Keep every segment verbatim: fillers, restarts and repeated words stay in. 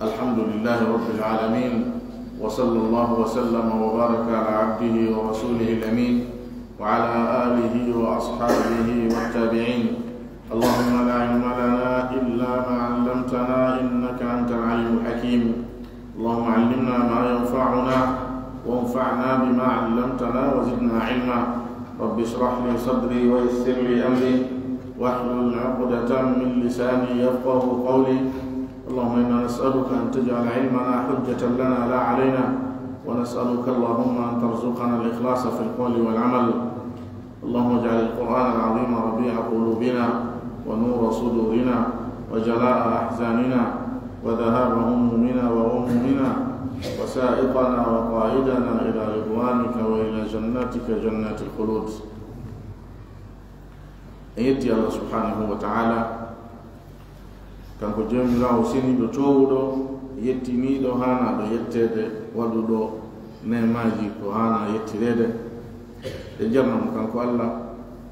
الحمد لله رب العالمين، وصلى الله وسلم وبارك على عبده ورسوله الأمين، وعلى آله وأصحابه والتابعين. اللهم لا علم لنا إلا ما علمتنا، إنك أنت العليم الحكيم. اللهم علمنا ما ينفعنا، وانفعنا بما علمتنا، وزدنا علما. رب اشرح لي صدري، ويسر لي أمري، واحلل عقدة من لساني يفقه قولي. اللهم إنا نسألك أن تجعل علمنا حجة لنا لا علينا، ونسألك اللهم أن ترزقنا الإخلاص في القول والعمل. اللهم اجعل القرآن العظيم ربيع قلوبنا، ونور صدورنا، وجلاء أحزاننا، وذهاب همومنا وغمومنا، وسائقنا وقائدنا إلى رضوانك وإلى جناتك جنات الخلود. En yetti Allah subhanahu wa ta'ala, kanko Joomiraawo seniiɗo toowuɗo, yettiniiɗo haanaaɗo yetteede, waɗuɗo neemaaji ko haanaa yettireede. Ɗe jarna mo kanko Allah,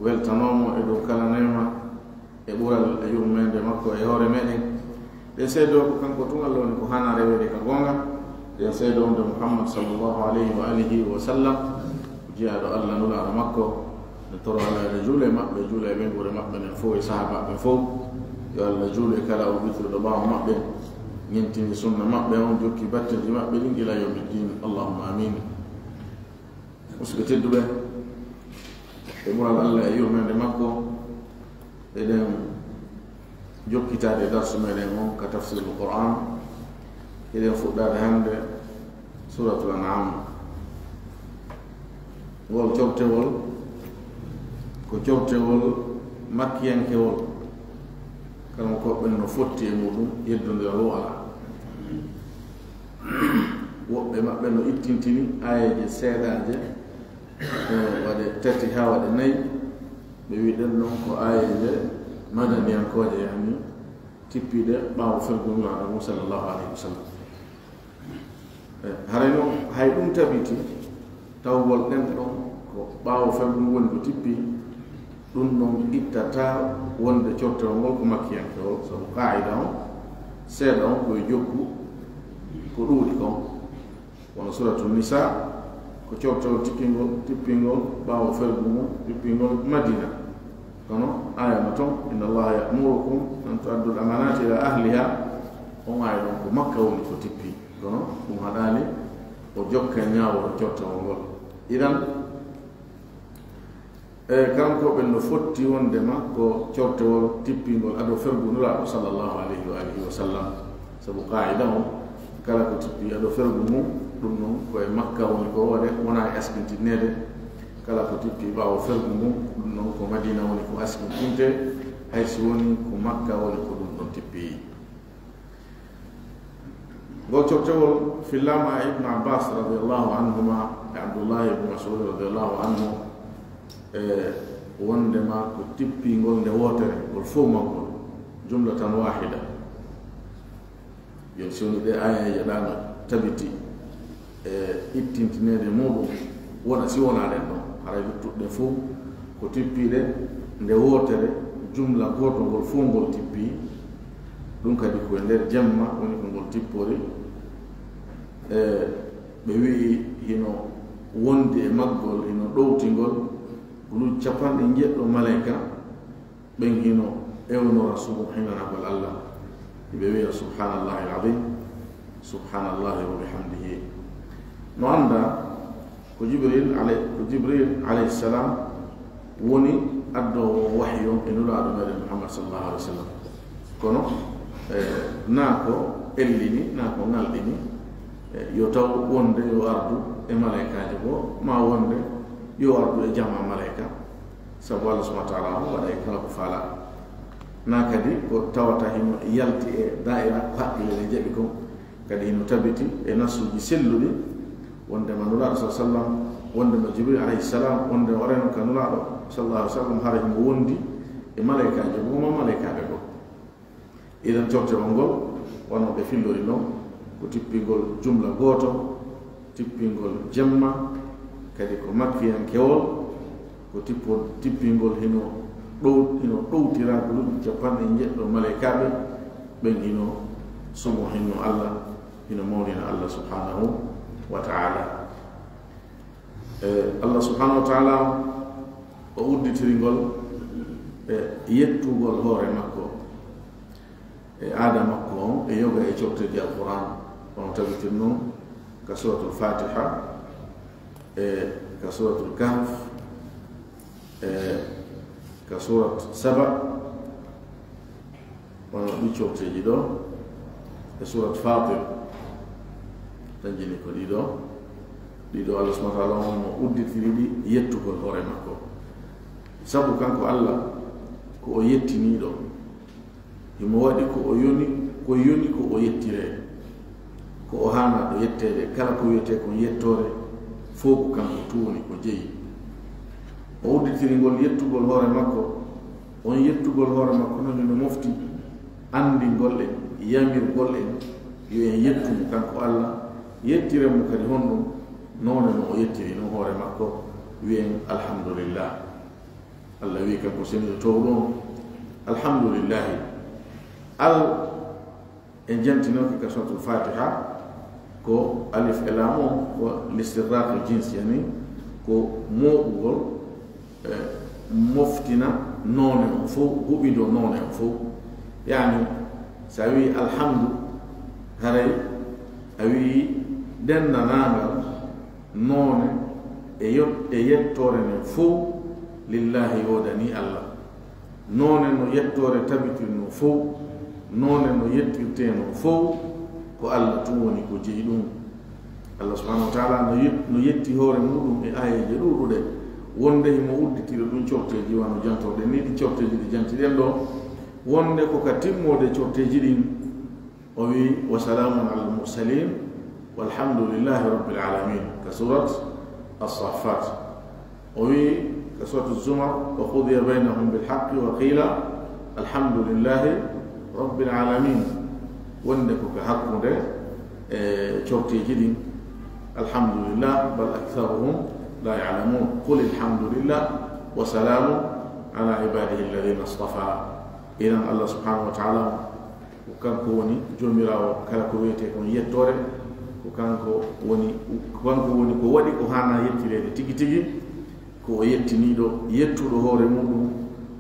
weltanoo mo e dow kala neema, e ɓural e yurmeende makko e hoore meɗen. Ɗen seedoo ko kanko tun Allah woni ko haanaa reweede ka goonga. Ɗen seedoo wonde Muhammad sallallahu alayhi wa alihi wa sallam, jiyaaɗo Allah, nulaaɗo makko. En toro Allah yo juule maɓɓe, juula e ɓeynguure maɓɓe nden fow e sahaabaaɓe ɓen fow. Yo Allah juule kala o ɓittuɗo ɓaawo maɓɓe, ñentini sunna maɓɓe on, jokki batteeji maɓɓe ɗin ila yawmi ddin. Allahumma amin. Musidɓe tedduɓe, e ɓural Allah e yurmeende makko, eɗen jokkitaade e darsu meɗen on ka tafsirul Qur'an. Eɗen fuɗɗaade hannde Suratul An'am. Ngol cortewol ko cortewol makkiyankewol. Karamokooɓe ɓen no fotti e muɗum, yeddondiral wo alaa. Woɓɓe maɓɓe no ittintini aayeeje seeɗaaje, e waɗe tati haa waɗe nayi. Ɓe wi'i ɗen ɗon ko aayeeje madaniyankooje, yani tippiiɗe ɓaawo fergu Nulaaɗo ngun, sallallahu alayhi wa sallam. E, haray non, hay ɗum tabiti, tawgol ɗen ɗon ko ɓaawo fergu ngun woni ko tippi, ɗum ɗon ittataa wonde cortewol ngol ko makkiyankewol, sabu qaa'ida on, seeɗa on ko e jokku ko ɗuuɗi kon. Kono Suratu Nisa ko cortewol tippingol, tippingol ɓaawo fergu mum, tippingol Madina. Kono aaya no ton, "Inna Allaha ya'murukum an tu'addu al-amanati ila ahliha." On aaya ɗon ko Makka woni ko tippi. Kono ɗum haɗaali o jokka ñaawol cortewol ngol. Idan, e, kankoo ɓen no fotti wondema ko cortewol tippingol ado fergu Nulaaɗo sallallahu alayhi wa alihi wa sallam. Sabu qaa'ida on, kala ko tippi ado fergu mum, ɗum non ko e Makka woni ko waɗe, wonaa e askintinneede. Kala ko tippi ɓaawo fergu mum, ɗum non ko Madina woni ko askintinte, hay si woni ko Makka woni ko ɗum ɗon tippi. Ngol cortewol fillaama e Ibn Abbas radiyallahu anhuma e Abdullahi ibn Mas'ud radiyallahu anhu, e wondema ko tippingol nde wootere, ngol fow maggol, jumlatan wahida. Jooni, si woni ɗe aayeeje ɗaano tabiti e ittintineede muɗum, wona si wonaa ɗen ɗon, haray luttuɗe ɗen fow ko tippiiɗe nde wootere, jumla gooto ngol fow ngol tippi. Ɗum kadi ko e nder jemma woni ko ngol tippori. E, ɓe wi'i hino wondi e maggol, hino ɗowtingol, guluuji capanɗe njeɗɗo maleyka, ɓen hino ewnora suɓo hinanagol Allah. Hiɓe wi'a, "Subhanallahi al-azim, subhanallahi wa bihamdihi." No annda ko Jibril alay-, ko Jibril alayhi salam woni addoowo wahyu on e Nulaaɗo meɗen Muhammad sallallahu alaihi wasallam. Kono, eh, naa ko ellini, naa ko ŋalɗini, eh, yo taw wonde yo ardu e malaykaajo goo, maa wonde yo ardu e jamaa malayka. Sabu Allah subhanahu wa ta'ala on waɗay kala ko faalaa. Naa kadi ko tawata hino yalti e daa'ira ko haqqille ɗen jaɓi kon. Kadi hino tabiti e nassuuji selluɗi wondema Nulaaɗo sallallahu alaihi wasallam, wondema Jibril alayhi salam, wonde o reno ka Nulaaɗo sallallahu alaihi wasallam, hara himo wondi e malaykaajo goo maa malaykaaɓe goo. Idan, cortewol ngol, wano ɓe fillori non, ko tippingol jumla gooto, tippingol jemma, kadi ko makkiyankewol, ko tippo-, tippingol hino ɗow-, hino ɗowtira guluuji capanɗe njeɗɗo malaykaaɓe, ɓen hino Sumo hinno Allah, hino mawnina Allah subhanahu wa ta'ala. E, Allah subhanahu wa ta'ala o udditiri ngol e yettugol hoore makko, e aada makko on, e yoga e cofteeji Alquran, kono tabitin non ka Suratul Fatiha, e ka Suratul Kahf, e ka Surat Saba, wano ɗi cofteeji ɗo, e Surat Fatir, tan jini ko ɗiɗo. Ɗiɗo Allah subhanahu wa ta'ala on mo udditiri ɗi yettugol hoore makko. Sabu kanko Allah ko o yettiniiɗo, himo waɗi ko o yoni, ko yoni ko o yettiree. Ko o haanaaɗo yetteede, kala ko wiyetee kon yettoore, fow ko kanko tun woni ko jeyi. O udditiri ngol yettugol hoore makko, on yettugol hoore makko non hino mofti anndingol en, yamirgol en, yo en yettu mo kanko Allah, yettiren mo kadi honɗum, noone no o yettiri non hoore makko, wi'en alhamdulillah. Allah wi'i kanko seniiɗo towɗo on, alhamdulillahi. Al, en jantinooki ka Suratul Fatiha, ko alif e laam on, ko listighraqil jins, yani ko mooɓugol, e, moftina noone on fow, huɓindoo noone on fow. Yani, so a wi'i alhamdu, haray a wi'i denndaangal noone e yot-, e yettoore nden fow, lillahi, woodanii Allah. Noone no yettoore tabitirnoo fow, noone no yettirteenoo fow, ko Allah tun woni ko jeyi ɗum. Allah subhanahu wa ta'ala no yet-, no yetti hoore muɗum e aayeeje ɗuuɗuɗe, wonde himo udditiri ɗum cofteeji, wano jantorɗen ni ɗi cofteeji ɗi jantiɗen ɗo, wonde ko ka timmoode cofteeji ɗin, o wi'i, "Wa salamun alal mursalin, walhamdulillahi rabbil alamin," ka surat As-Saffat. O wi'i ka surat Az-Zumar, "Wa qudiya baynahum bil haqqi wa qila alhamdulillahi rabbil alamin." Wonde ko ka hakkunde, e, cofteeji ɗin, alhamdulillah, bal aktharuhum la ya'lamun. Qul alhamdulillah wa salamun ala ibadihi alladhina istafa. Inan Allah subhanahu wa ta'ala ko kanko woni Joomiraawo kala ko wiyetee kon yettoore, ko kanko woni, ko kanko woni ko waɗi ko haanaa yettireede tigi tigi, ko o yettiniiɗo, yettuɗo hoore muɗum,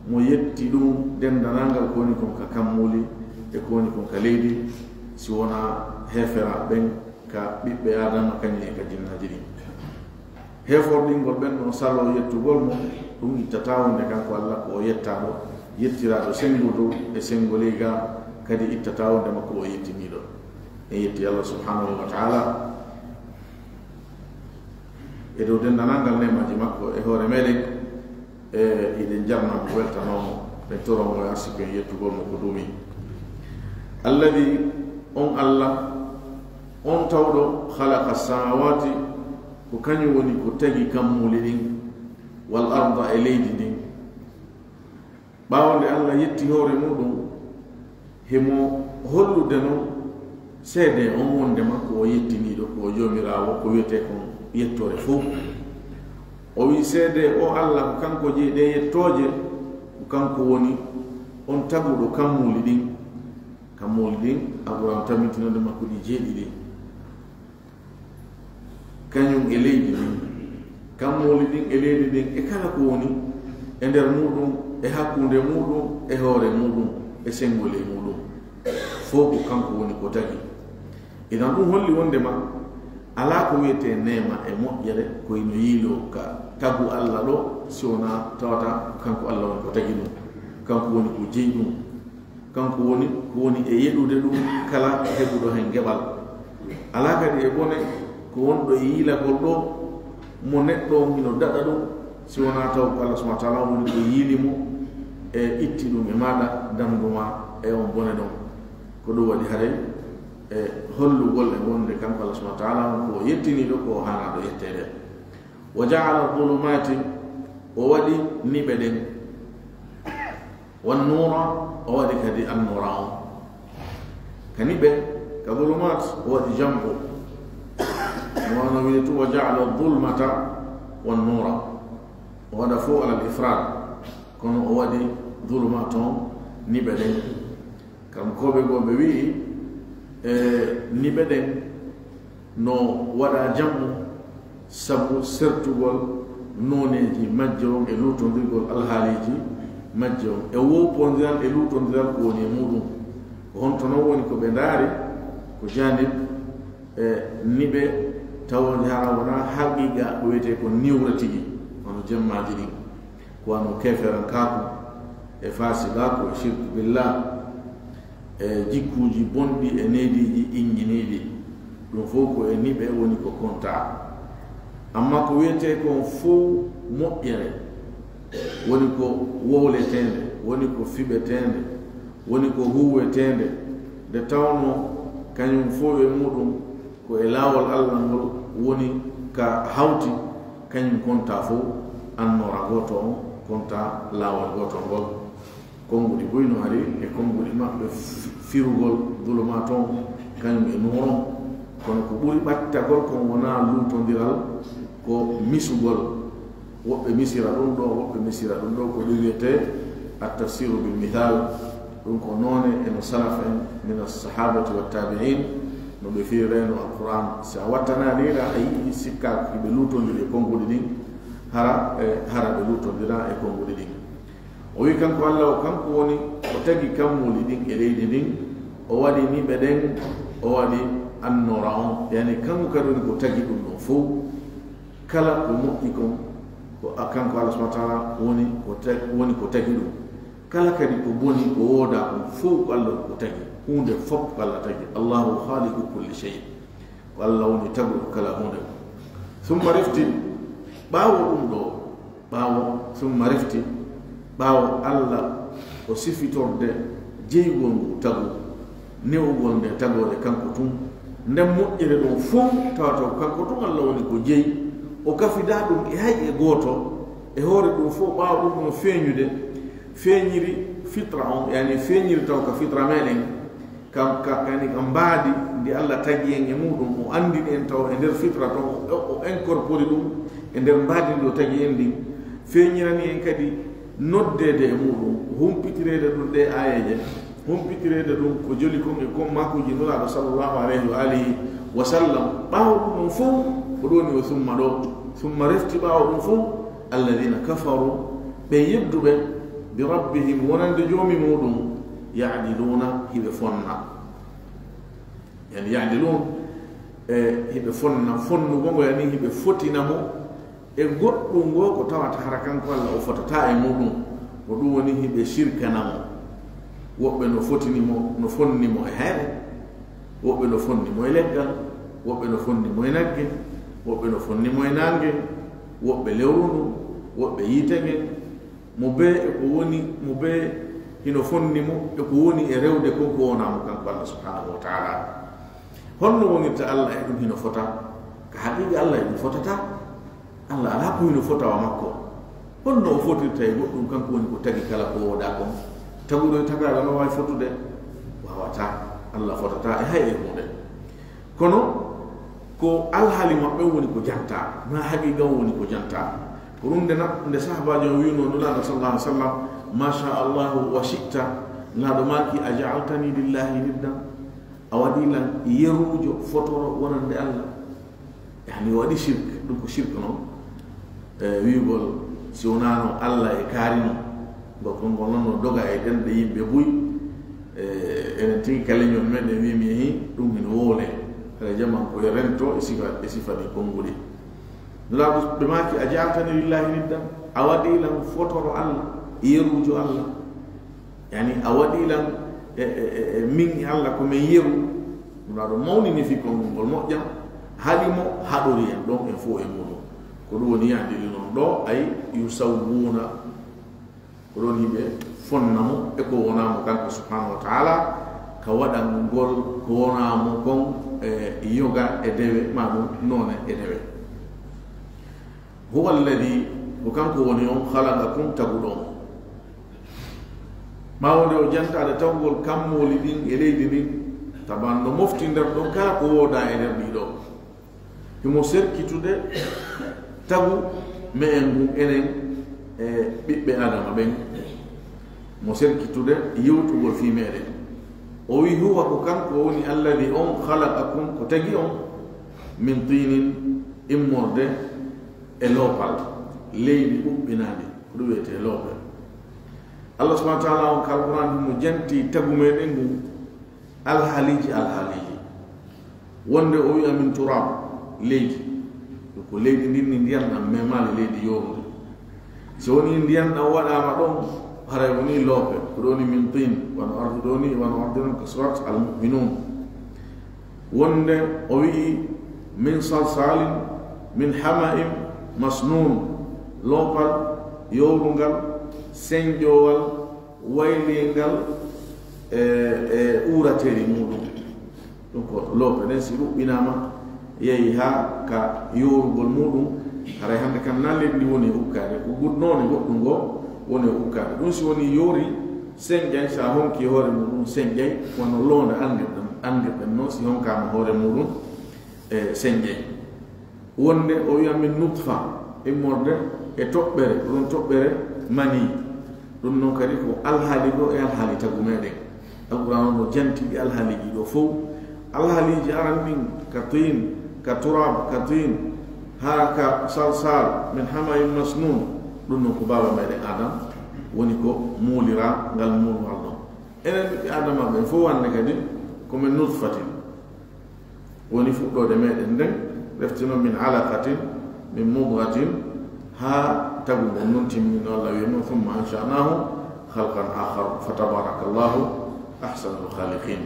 mo yetti ɗum denndanangal ko woni kon ka kammuuli e ko woni kon ka leydi, si wonaa heeferaaɓe ɓen ka ɓiɓɓe Aadama, kañum e ka jinnaaji ɗin. Heeforɗingol ɓen ɗon saloo yettugol mo, ɗum ittataa wonde kanko Allah ko o yettaaɗo, yettiraaɗo senngo dow e senngo ley gaa, kadi ittataa wonde makko o yettiniiɗo. En yetti Allah subhanahu wa ta'ala e dow denndanangal neemaaji makko e hoore meɗen, e iɗen jarna mo, weltanoo mo, ɓen toroo mo e arsike en yettugol mo ko duumi. Alladhi, on Allah, on tawɗo, khalaqa samawati, ko kañum woni ko tagi kammuuli ɗin, wal arda, e leydi ndin. Ɓaawo nde Allah yetti hoore muɗum, himo hollude non seedee on wondema ko o yettiniiɗo, ko o Joomiraawo, ko wiyetee kon yettoore fow. O wi'i seedee o Allah ko kanko jeyi ɗee yettooje, ko kanko woni on taguɗo kammuuli ɗin. Kammuuli ɗin, a ɓuran tabintinande makko ɗi jeeɗiɗi. Kañum e leydi ndin, kammuuli ɗin e leydi ndin, e kala ko woni e nder muɗum, e hakkunde muɗum, e hoore muɗum, e senngol e muɗum, fow ko kanko woni ko tagi. Idan ɗum holli wondema alaa ko wiyetee neema e moƴƴere ko hino yiiloo ka tagu Allah ɗo, si wonaa tawata ko kanko Allah woni ko tagi ɗum, kanko woni ko jeyi ɗum. Kanko woni ko woni e yeɗude ɗum kala heɓuɗo heen geɓal. Alaa kadi e bone ko wonɗo e yiilagol ɗo mo neɗɗo on hino daɗa ɗum, si wonaa taw ko Allah subhanahu wa ta'ala woni ko yiili mo e itti ɗum e maaɗa, dandu ma e on bone ɗon. Ko ɗum waɗi haray e hollugol e wonde kanko Allah subhanahu wa ta'ala on ko o yettiniiɗo, ko o haanaaɗo yetteede. Wa ja'ala dhulumati, o waɗi niɓe ɗen. Wan nuura, o waɗi kadi an nuura on. Ka niɓe, ka dhulumat, o waɗi jam'u. Wano wi'e tu, wa ja'ala dhulmata wan nuura. O waɗa fow alal ifrad. Kono o waɗi dhulumat on niɓe ɗen. Kam koɓe goo ɓe wi'i, E niɓe ɗen no waɗa jammu sabu sertugol nooneeji majje on e luutondirgol alhaaliiji majje on e wowpondiral e luutondiral ko woni e muɗum. Ko honto non woni ko ɓe ndaari? Ko janib e niɓe tawoonde hara wona haqiqa ko wiyetee ko niwra tigi, hono jemmaaji ɗin. Ko wano keferankaaku e faasiqaaku e shirku billah e jikkuuji bonɗi e neediiji injiniiɗi. Ɗum fof ko e niɓe woni ko kontaa. Amma ko wiyetee kon fof moƴƴere, woni ko wowleteende, woni ko fiɓeteende, woni ko huuweteende, nde tawnoo kañum fof e muɗum ko e laawol Allah ngol woni ka hawti, kañum kontaa fof annoora gooto on, kontaa laawol gootol ngol. Konnguɗi buy no ari e konnguɗi maɓɓe fi-, firugol dulumaat on, kañum e nuur on. Kono ko ɓuri ɓattagol kon wonaa luutondiral, ko misugol. Woɓɓe misira ɗum ɗo, woɓɓe misira ɗum ɗo, ko ɗum wiyetee at-tafsiru bil mithal. Ɗum ko noone e no salaf en min as-sahabati wa tabi'in no ɓe firirayno Alquran. Si a wattanaali ira a yiɗi sikka ko ɓe luutondiri e konnguɗi ɗin, hara, e, hara ɓe luutondira e konnguɗi ɗin. O wi kanko Allah o, kanko woni o tagi kammuuli ɗin e leydi ndin, o waɗi niɓe ɗen, o waɗi annoora on. Yani kanko kadi woni ko tagi ɗum ɗon fow. Kala ko moƴƴi kon, ko a-, kanko Allah subhanahu wa ta'ala woni ko ta-, woni ko tagi ɗum. Kala kadi ko boni, ko woodaa kon fow ko Allah ko tagi. Huunde fof ko Allah tagi. Allahu khaliqu kulli shay. Ko Allah woni taguɗo kala huunde. Summa refti, ɓaawo ɗum ɗo, ɓaawo, summa refti, ɓaawo Allah o sifitorde jeygol ngu tagu, newugol nde tagoore kanko tun, nden moƴƴere ɗon fow tawata ko kanko tun Allah woni ko jeyi, o kafidaa ɗum e hay e gooto, e hoore ɗum fow ɓaawo ɗum ɗon feeñude, feeñiri fitra on, yani feeñiri taw ka fitra meɗen, ka, ka, yani ka mbaadi ndi Allah tagi en e muɗum, o andini en taw e nder fitra ton, o, o incorpori ɗum e nder mbaadi ndi o tagi en ndin, feeñirani en kadi noddeede e muɗum, humpitireede ɗum ɗe aayeeje, humpitireede ɗum ko joli kon e kon makuuji Nulaaɗo sallallahu alayhi wa alihi wa sallam. Ɓaawo ɗum ɗon fow, ko ɗum woni o summa ɗo, summa refti ɓaawo ɗum fow, alladhina kafaru, ɓe yedduɓe, bi rabbihim, wonande Joomi muɗum, ya'diluuna, hiɓe fonna. Yani ya'diluun, e, hiɓe fonna, fonnugol ngo, yani hiɓe fotina mo e goɗɗum ngo ko tawata hara kanko Allah o fotataa e muɗum, ko ɗum woni hiɓe shirkana mo. Woɓɓe no fotini mo, no fonni mo e hayre, woɓɓe no fonni mo e leggal, woɓɓe no fonni mo e nagge, woɓɓe no fonni mo e naange, woɓɓe lewru ndun, woɓɓe yiite ngen, mo bee e ko woni, mo bee hino fonni mo e ko woni e rewde kon ko wonaa mo kanko Allah subhanahu wa ta'ala. Honno wonirta Allah e ɗum hino fota? Ka haqiiqa Allah e ɗum fotataa. Allah alaa ko hino fota wa makko. Honno o fotirta e goɗɗum? Kanko woni ko tagi kala ko woodaa kon. Taguɗo e tagaaɗo no waawi fotude? Waawataa. Allah fotataa e hay e huunde. Kono ko alhaali maɓɓe woni ko jantaa, na haqiiqa on woni ko jantaa. Ko ɗum nde na-, nde sahaabaajo on wi'unoo Nulaaɗo sallallahu alaihi wasallam, "Ma sha Allahu wa shi'ta," Nulaaɗo maaki, "A ja'altani lillahi niddan?" A waɗi lan yeruujo fotoro wonande Allah. Yani o waɗi shirk, ɗum ko shirk non. E, wi'ugol si wonaano Allah e kaari non, ngol konngol non no doga e ɗenɗe yimɓe buy. E, enen tigi ka leñol meɗen wi'mi hi, ɗum hino wowle. Hara jaman ko e rento e sifa, e sifa ɗi konnguɗi. Nulaaɗo ɓe maaki, "A ja'altani lillahi niddan?" A waɗi lan fotoro Allah, yeruujo Allah. Yani a waɗi lan e, e, e, e min e Allah ko men yeru. Nulaaɗo mawnini fii konngol ngol moƴƴa, haɗi mo haɗori en ɗon en fow e muɗum. Ko ɗum woni yahdiri non ɗo, ay yusawwuna. Ko ɗon hiɓe fonna mo e ko wonaa mo kanko subhanahu wa ta'ala, ka waɗangol ko wonaa mo kon e yoga e dewe, maa ɗum noone e dewe. Huwa alladhi, ko kanko woni on, khalaqakum, taguɗo on. Ɓaawo nde o jantaade tawgol kammooli ɗin e leydi ndin, taban no mofti nder ɗon kala ko woodaa e nder ɗii ɗoo. Himo serkitude tagu me'en ngun enen e ɓiɓɓe Aadama ɓen. Mo serkitude yewtugol fii meɗen. O wi, "Huwa, ko kanko woni alladi on khalaqakum, ko tagi on, min tinin, immorde e loopal, leydi ɓuɓɓinaandi, ko ɗum wiyetee loope." Allah subhanahu wa taala on ka Alquran mo janti tagu meɗen ngun, alhaaliji, alhaaliji. Wonde o wi'a min turab, leydi. Ɗum ko leydi ndin ni ndiyan ɗan memaali leydi yorundi. So woni ndiyan ɗan waɗaama ɗon, haray woni loope. Ko ɗoni min tin, wano ardu ɗoni, wano ardu ɗon ka surat Al-Mu'minun. Wonde o wi'i min salsalin, min hama'in masnun, loopal yorungal, senjowal, waylingal e, e uurateri muɗum. Ɗum ko loope ɗen si ɗuɓɓinaama, yehi haa ka yoorugol muɗum, haray hannde kan na leydi ndi woni e ukkaade, ko gu-, noone goɗɗum goo woni e ukkaade. Ɗum si woni yoori, senƴay, sa honki hoore muɗum, senƴay, wano loonde anndirɗen, anndirɗen noon, si honkaama hoore muɗum, e senƴay. Wonde o wi'a min nutfa, immorde e toɓɓere, ko ɗum toɓɓere mani. Ɗum noon kadi ko alhaali goo e alhaali tagu meɗen. Alquran on no janti ɗi alhaaliji ɗo fow. Alhaaliji aran ɗin ka tin, ka turab, ka tin, haa ka salsal, min hama'in masnun. Ɗum noon ko baaba meɗen Adam woni ko muulira ngal muulngal ɗon. Enen ɓiɓɓe Adama ɓen fow hannde kadi ko min nutfatin. Woni fuɗɗoode meɗen nden, refti noon min alaqatin, min mudghatin, haa tagu ngon nun timmino. Allah wi'i noon, "Thumma ansha'nahu khalqan akhar, fa tabarakallahu ahsanul khaliqin."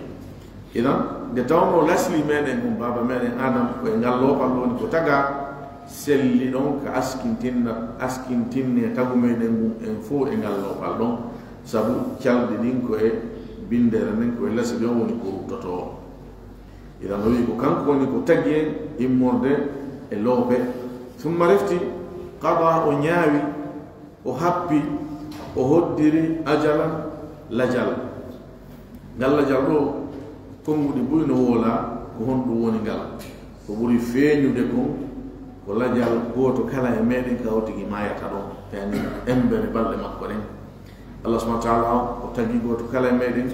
Idan, nde tawnoo lasli meɗen on, baaba meɗen Adam, ko e ngal loopal woni ko tagaa, selli ɗon ka askintinna, askintinne tagu meɗen ngun en fow e ngal loopal ɗon, sabu calɗi ɗin ko e binndere nden, ko e lasli on woni ko ruttotoo. Idan o wi'i ko kanko woni ko tagi en immorde e loope. Summa refti, qada, o ñaawi, o happi, o hoddiri, ajalan, lajal. Ngal lajal ɗo, konnguɗi buy no woolaa, ko honɗum woni ngal? Ko ɓuri feeñude kon, ko lajal gooto kala e meɗen ka o tigi maayata ɗon, yani embere balɗe makko ɗen. Allah subhanahu wa ta'ala o tagi gooto kala e meɗen,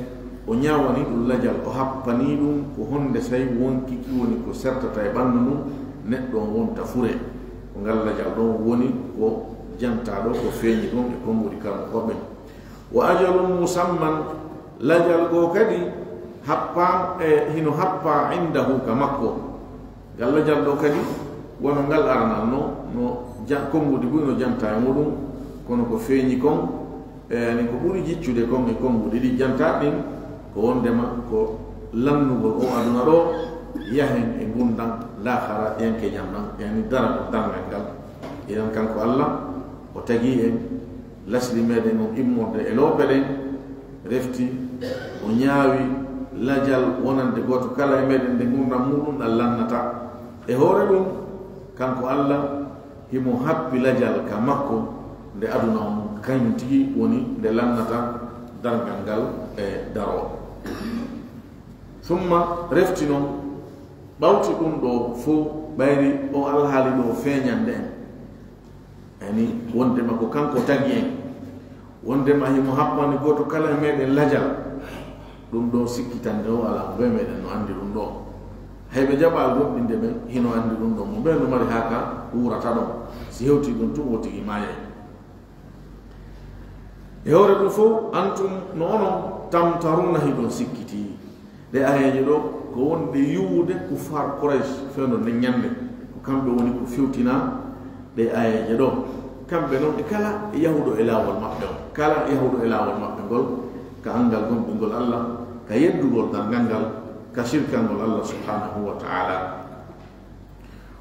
o ñaawani ɗum lajal, o happani ɗum ko honde say wonkiki woni ko sertata e ɓanndu ndun, neɗɗo on wonta fure. Ko ngal lajal ɗon woni ko jantaa ɗo, ko feeñi ɗon e konnguɗi karnukooɓe. Wa ajalun musamman, lajal goo kadi happa, e hino happa indahu ka makko. Ngal lajal ɗo kadi, wano ngal aranal no, no ja-, konnguɗi buy no janta e muɗum, kono ko feeñi kon, e, yani ko ɓuri jiccude kon e konnguɗi ɗi janta ɗin, ko wondema ko lannugol o aduna ɗo, yahen e ngundan laakhara, yanke ñamɗan, yani daragol darngal ngal. Idan kanko Allah, o tagi en lasli meɗen on immorde e loope ɗen, refti o ñaawi lajal wonande gooto kala e meɗen nde ngurndan muɗum ɗan lannata. E hoore ɗum, kanko Allah himo happi lajal ka makko nde aduna on, kañum tigi woni nde lannata darngal ngal e daroo. Summa refti non, ɓawti ɗum ɗo fow, ɓayri o alhaali ɗo feeñande en. Yani, wondema ko kanko tagi en, wondema himo happani gooto kala e meɗen lajal, ɗum ɗo sikkitande o alaa, mo e meɗen no anndi ɗum ɗo. Hay ɓe jaɓaa goɗɗinde ɓen, hino anndi ɗum ɗo, mo ɓen no mari haa ka wuurata ɗon. Si hewti ɗum tun, o tigi maayay. E hoore ɗum fow, antum no onon tamtaruna, hiɗon sikkiti. Ɗe aayeeje ɗo ko wonde yuwude kuffar Quraysh fewndo nden ñande. Ko kamɓe woni ko fewtina ɗe aayeeje ɗo. Kamɓe non e kala yahuɗo e laawol maɓɓe on, kala yahuɗo e laawol maɓɓe ngol, ka anngal gomɗingol Allah, ka yeddugol darngal ngal, ka shirkangol Allah subhanahu wa ta'ala.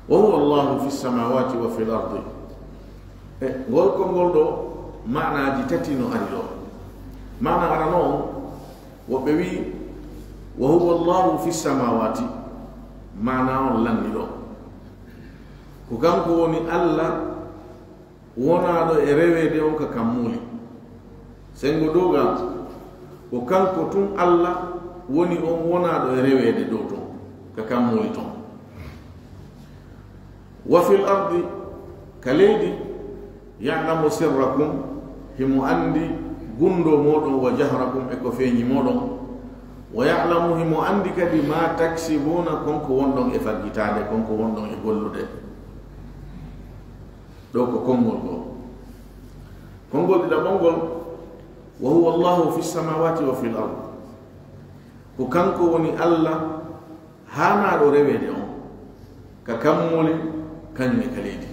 Wa huwa Allahu fi samawati wa fil ardi. E, ngol konngol ɗo, maanaaji tati no ari ɗo. Maana arano on, woɓɓe wi'i, "Wa huwa Allahu fi samawati." Maana on lanni ɗo. Ko kanko woni Allah wonaaɗo e reweede on ka kammuuli. Senngo dow gal, ko kanko tun Allah woni on wonaaɗo e reweede dow ton, ka kammuuli ton. Wa fil ardi, ka leydi, ya'lamu sirrakum, himo anndi gunndoo mooɗon, wa jahrakum, e ko feeñi mooɗon. Wa ya'lamu, himo anndi kadi, ma taksibuuna, kon ko wonɗon e faggitaade, kon ko wonɗon e gollude. Ɗo ko konngol goo. Konngol ɗiɗaɓol ngol, wa huwa Allahu fi samawati wa fil ard. Ko kanko woni Allah haanaaɗo reweede on, ka kammuli, kañum e ka leydi.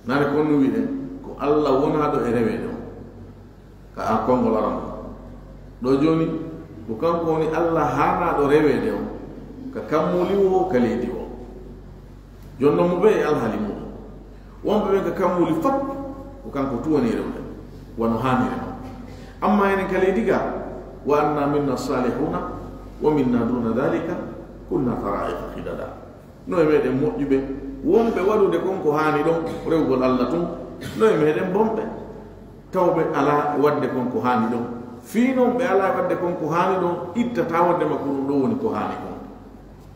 Naane ko on no wi'en, ko Allah wonaaɗo e reweede on. Ka a konngol aran on. Ɗo jooni, ko kanko woni Allah haanaaɗo reweede on, ka kammuli woo, ka leydi woo. Jooni non mo ɓe e alhaali muɗum. Wonɓe ɓen ka kammuli fop, ko kanko tun woni rewde, wano haaniri non. Amma enen ka leydi ga, wa anna minna salihuna, wa minna duna dhalika, kunna tara'iqa qidada. No e meɗen moƴƴuɓe, wonɓe waɗude kon ko haani ɗon, rewgol Allah tun, no e meɗen bonɓe, tawɓe alaa e waɗde kon ko haani ɗon. Fii non ɓe alaa e waɗde kon ko haani ɗon, ittataa waɗde makko ɗum ɗo woni ko haani kon.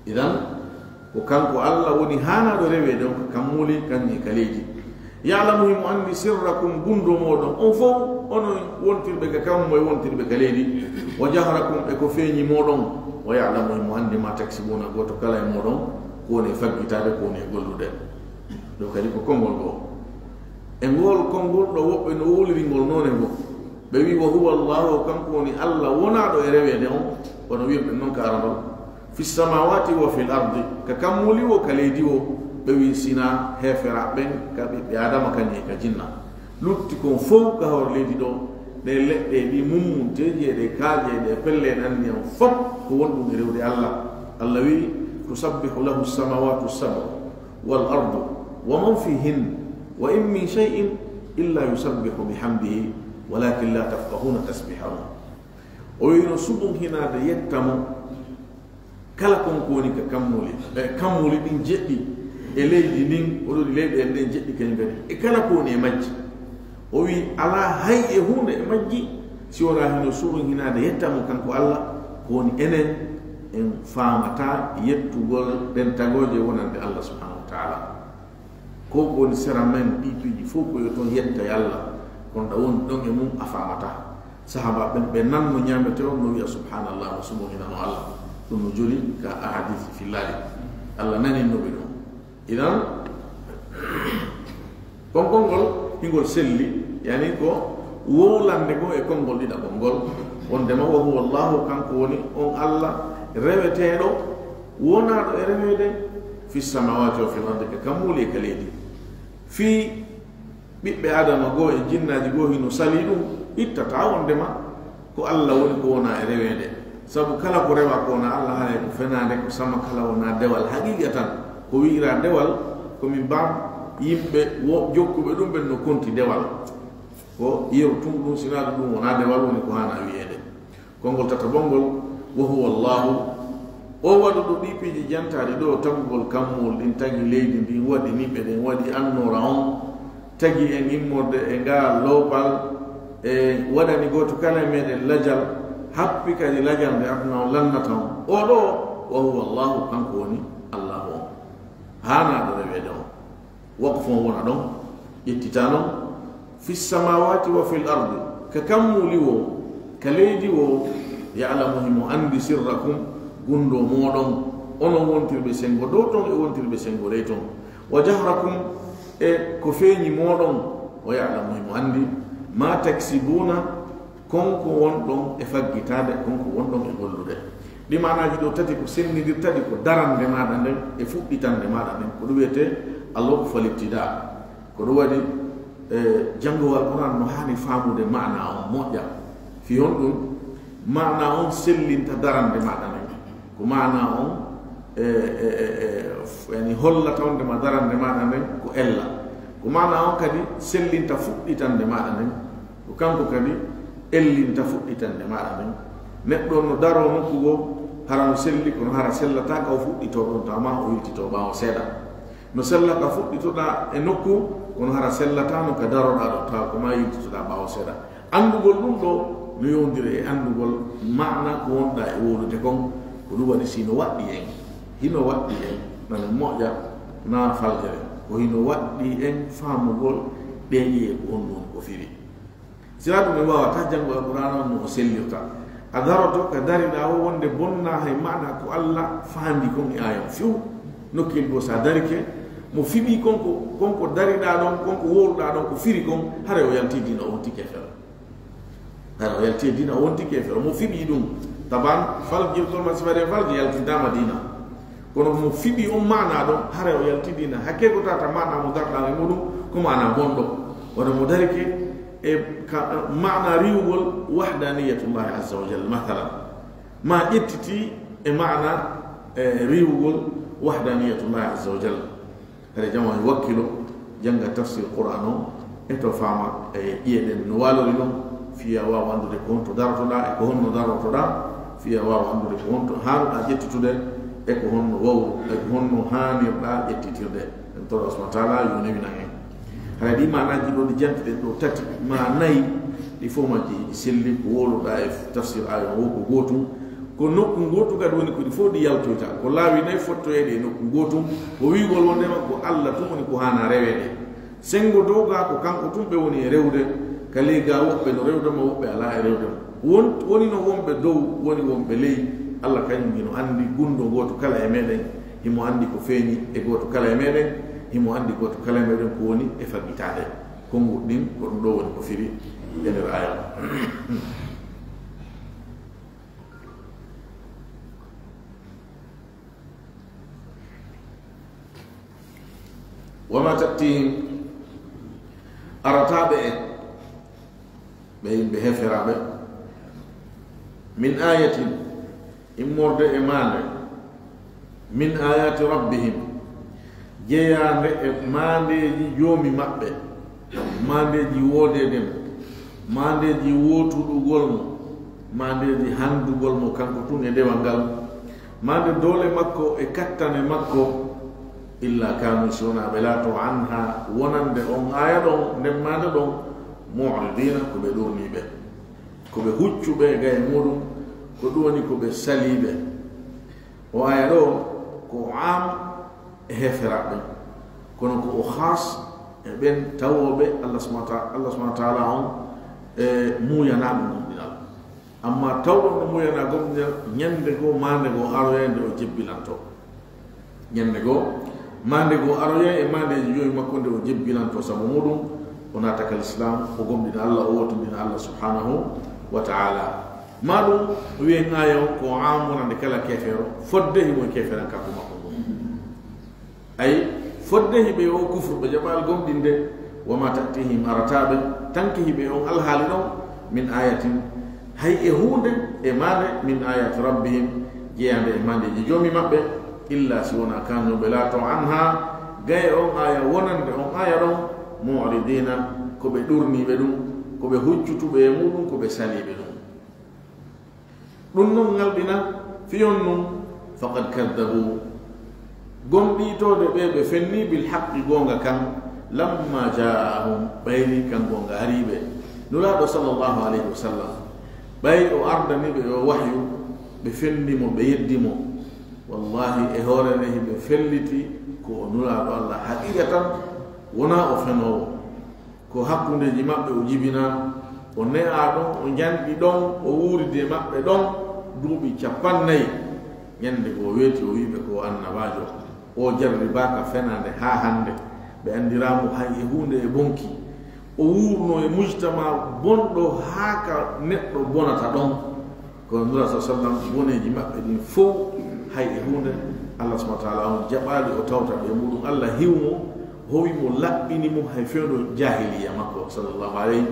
Idan, ko kanko Allah woni haanaaɗo reweede on ka kammuli, kañum e ka leydi. Ya'lamu, himo anndi, sirrakum, gunndoo mooɗon on fow, onon wontirɓe ka kammu e wontirɓe ka leydi, wa jahrakum, e ko feeñi mooɗon, wa ya'lamu, himo anndi, ma taksibuuna, gooto kala e mooɗon, ko woni e faggitaade, ko woni e gollude. Ɗo kadi ko konngol goo. E ngol konngol ɗo woɓɓe no wowliri ngol noone goo. Ɓe wi'i, wa huwa Allahu, kanko woni Allah wonaaɗo e reweede on, wano wirɗen non ka arandol. Fi samawati wa fil ardi, ka kammuli woo, ka leydi woo, ɓe wi'i sina heeferaaɓe ɓen, ka ɓiɓɓe Aadama, kañum e ka jinna. Lutti kon fow ka hoore leydi ɗo, ɗee leɗɗe, ɗii mummunteeji, e ɗee kaaƴe, e ɗee pelle, en anndi on fow ko wonɗum e rewde Allah. Allah wi'i, tusabbihu lahu samawatu sab'u wal ardu wa man fihin, wa in min shay'in illa yusabbihu bihamdihi, walakin la tafqahuna tasbihahum. O wi'i no suɓum hinaade yetta mo, kala kon ko woni ka kammuli, e kammuli ɗin jeɗɗi, e leydi ndin, o ɗoɗi leyɗe en ɗen jeɗɗi kañum kadi, e kala ko woni e majji. O wi'i, alaa hay e huunde e majji, si wonaa hino suɓum hinaade yetta mo kanko Allah, ko woni enen, en faamataa yettugol ɗen tagooje wonande Allah subhanahu wa ta'ala. Ko ko woni sera men, ɗii piiji fow ko yo ton yetta e Allah, kono ɗa woni ɗon e mum a faamataa. Sahaaba ɓen, ɓe nanno ñaametee on no wi'a, subhanallah, no suɓum hinano Allah. Ɗum no joli ka ahadis fillaaɗi. Allah naninno ɓe ɗum. Idan, konngol ngol, hingol selli, yani ko wowlande ko e konngol ɗiɗaɓol ngol, wondema wa huwa Allahu, kanko woni on Allah reweteeɗo, wonaaɗo e reweede, fi samawati wa fil ardi, ka kammuuli e ka leydi. Fii ɓiɓɓe Aadama goo e jinnaaji goo hino salii ɗum, ittataa wondema ko Allah woni ko wonaa e reweede. Sabu kala ko rewaa ko wonaa Allah, haray ko fenaande, ko samakala, wonaa dewal haqiiqa tan. Ko wi'iraa dewal, ko min mbaam yimɓe wo-, jokkuɓe ɗum ɓen no konti dewal. Ko yeru tun ɗum, sinaa ɗum wonaa dewal woni ko haanaa wi'eede. Konngol tataɓol ngol, wa huwa Allahu, o waɗuɗo ɗii piiji jantaaɗi ɗoo, tagugol kammuuli ɗin, tagi leydi ndin, waɗi niɓɓe ɗen, waɗi annoora on, tagi en immorde e ngaa loopal, e waɗani gooto kala e meɗen lajal, happi kadi lajal nde aduna on lannata on. Oo ɗoo, wa huwa Allahu, kanko woni Allahu on. Haanaaɗo reweede on. Waqfu on wona ɗon, ƴettitaa non. Fi samawati wa fil ardi, ka kammuuli woo, ka leydi woo, ya'lamu, himo anndi, sirrakum, gunndoo mooɗon, onon wontirɓe senngo ɗoo ton e wontirɓe senngo ley ton, wa jahrakum, e ko feeñi mooɗon, wa ya'lamu, himo anndi, ma taksibuuna, kon ko wonɗon e faggitaade, kon ko wonɗon e gollude. Ɗi maanaaji ɗoo tati ko senndindirta ɗi, ko darannde maaɗa nden e fuɗɗitannde maaɗa nden. Ko ɗum wiyetee al-waqfu fal-ibtidaa. Ko ɗum waɗi, e, janngoowo Alquraan no haani faamude maanaa on moƴƴa. Fii honɗum? Maanaa on sellinta darannde maaɗa nden. Ko maanaa on, e, e, e, e, f-, yani hollata wondema darannde maaɗa nden ko ella. Ko maanaa on kadi sellinta fuɗɗitannde maaɗa nden. Ko kanko kadi ellinta fuɗɗitannde maaɗa nden. Neɗɗo on no daroo nokku goo, hara no selli, kono hara sellataa ka o fuɗɗitoo ɗon, tawa maa o yiltitoo ɓaawo seeɗa. No sella ka fuɗɗitoɗaa e nokku, kono hara sellataa no ka daroɗaa ɗon, tawa ko maa yiltitoɗaa ɓaawo seeɗa. Anndugol ɗum ɗoo no yowndiri e anndugol maana ko wonɗaa e wowlude kon. Ko ɗum waɗi si no waɗɗii en, hino waɗɗii en, nana moƴƴa, naa faljere, ko hino waɗɗii en faamugol ɗee ƴiye ko honɗum woni ko firi. Sinaa ɗum, en waawataa janngo Alqur'aana on no o sellirta. A daroto ka dariɗaa o wonde bonna hay maana ko Alla faandi kon e aaya on few. Nokkuyel goo, so a darike, mo fiɓii kon ko, kon ko dariɗaa ɗon, kon ko wowluɗaa ɗon, ko firi kon, haray o yaltii diina, o wonti keefeero. Haray o yaltii e diina, o wonti keefeero. Mo fiɓii ɗum, taban, faljirgol ma, si waɗii falji, yaltintaama diina. Kono mo fiɓii on maana ɗon, haray o yaltii diina. Hakkee ko tawata maana mo darɗaa e muɗum, ko maana bonɗo. Wano mo darike e ka, maana riiwugol wahdaniyatullahi azza wa jalla, masalan. Ma ƴettiti e maana, e, riiwugol wahdaniyatullahi azza wa jalla. Hade jama e wakkilo, jannga tafsir Qur'an o, e to faama, e ƴi'eɗen no waalori non, fiya waawa anndude ko honto darotoɗaa, e ko honno darotoɗaa, fiya waawa anndude ko honto haanuɗaa ƴettitude, e ko honno wawru, e ko honno haanirɗaa ƴettitirde. En toro Allah subhanahu wa ta'ala yo newinan en. Hara ɗi maanaaji ɗo ɗi jantiɗen ɗo tati, ma nayi, ɗi fof majji ɗi selli, ko wowluɗaa e tafsir aaya o ko gootum. Ko nokku ngootu kadi woni ko ɗi fof ɗi yaltoyta. Ko laawi nayi fottoyeede e nokku ngootum, ko wi'ugol wondema ko Allah tun woni ko haana reweede. Senngo dow gaa ko kanko tun ɓe woni e rewde, ka ley gaa woɓɓe no rewde mo, woɓɓe alaa e rewde mo. Won, woni no wonɓe dow, woni wonɓe ley, Allah kañum hino anndi gunndo ngootu kala e meɗen, himo anndi ko feeñi e gooto kala e meɗen, himo anndi gooto kala e meɗen ko woni e faggitaade. Konnguɗi ɗin, ko ɗum ɗo woni ko firi e nder aaya on. Wa ma ta'tihim, arataaɓe e ɓe yimɓe heferaaɓe, min ayatin, immorde e maande, min ayati rabbihim, jeyaande e maandeeji Joomi maɓɓe, maandeeji woodeede mo, maandeeji wootuɗugol mo, maandeeji hanndugol mo kanko tun e dewal ngal, maande doole makko e kattane makko, illa kanu, si wonaa ɓe laato, anha, wonande on aaya ɗon, nden maande ɗon, mu'ridina, ko ɓe ɗurniiɓe, ko ɓe huccuɓe gaye muɗum, ko ɗum woni ko ɓe saliiɓe. O aaya ɗo ko am e heferaaɓe ɓen, kono ko o khas e ɓen tawooɓe Allah subhanahu wa ta-, Allah subhanahu wa ta'ala on e muuyanaaɓe gomɗinal. Amma tawɗo no muuyanaa gomɗinal, ñande goo maande goo aroyay nde o jebbilanto. Ñande goo maande goo aroyay e maandeeji Joomi makko nde o jebbilanto, sabu muɗum o naata ka Lislaam, o gomɗina Allah, o wootindina Allah subhanahu wa ta'ala. Ma ɗum wiyen aaya on ko am wonande kala keefeero, fodde himo e keefeerankaaku makko ngun. Ay, fodde hiɓe o kufru, ɓe jaɓaali gomɗinde, wa ma ta'tihim, arataaɓe, tanke hiɓe on alhaali ɗon, min ayatin, hay e huunde e maande, min ayati rabbihim, jeyaande e maandeeji Joomi maɓɓe, illa si wonaa kanu ɓe laato anha, gaye on aaya wonande on aaya ɗon, mu'ridina, ko ɓe ɗurniiɓe ɗum, ko ɓe huccutuɓe e muɗum, ko ɓe saliiɓe ɗum. Ɗum non ŋalɗina fiyon nun, faqad kaddabu, gomɗiitooɓe ɓe, ɓe fenni bil haqqi, goonga kan, lamma jaa'ahum, ɓayri kan goonga arii ɓe. Nulaaɗo sallallahu alayhi wa sallam, ɓay o ardani ɓe o wahyu, ɓe fenni mo, ɓe yeddi mo. Wallahi, e hoore nde hiɓe felliti ko o Nulaaɗo Allah haqiiqatan, wonaa o fenoowo. Ko hakkundeeji maɓɓe o jibinaa, o ne'aa ɗon, o njanɗi ɗon, o wuuridi e maɓɓe ɗon duuɓi cappannayi. Ñande goo weeti o wi'i ɓe ko o annabaajo, o jarribaaka fenaande haa hannde, ɓe anndiraa mo hay e huunde e bonki. O wuurnoo e mujtama bonɗo haa ka neɗɗo bonata ɗon. Kono Nulaaɗo sa sallam, boneeji maɓɓe ɗin fow, hay e huunde, Allah subhanahu wa ta'ala on jaɓaali o tawta ɓe muɗum. Allah hiw mo, howi mo, laɓɓini mo hay fewndo jaahiliya makko, sallallahu alayhi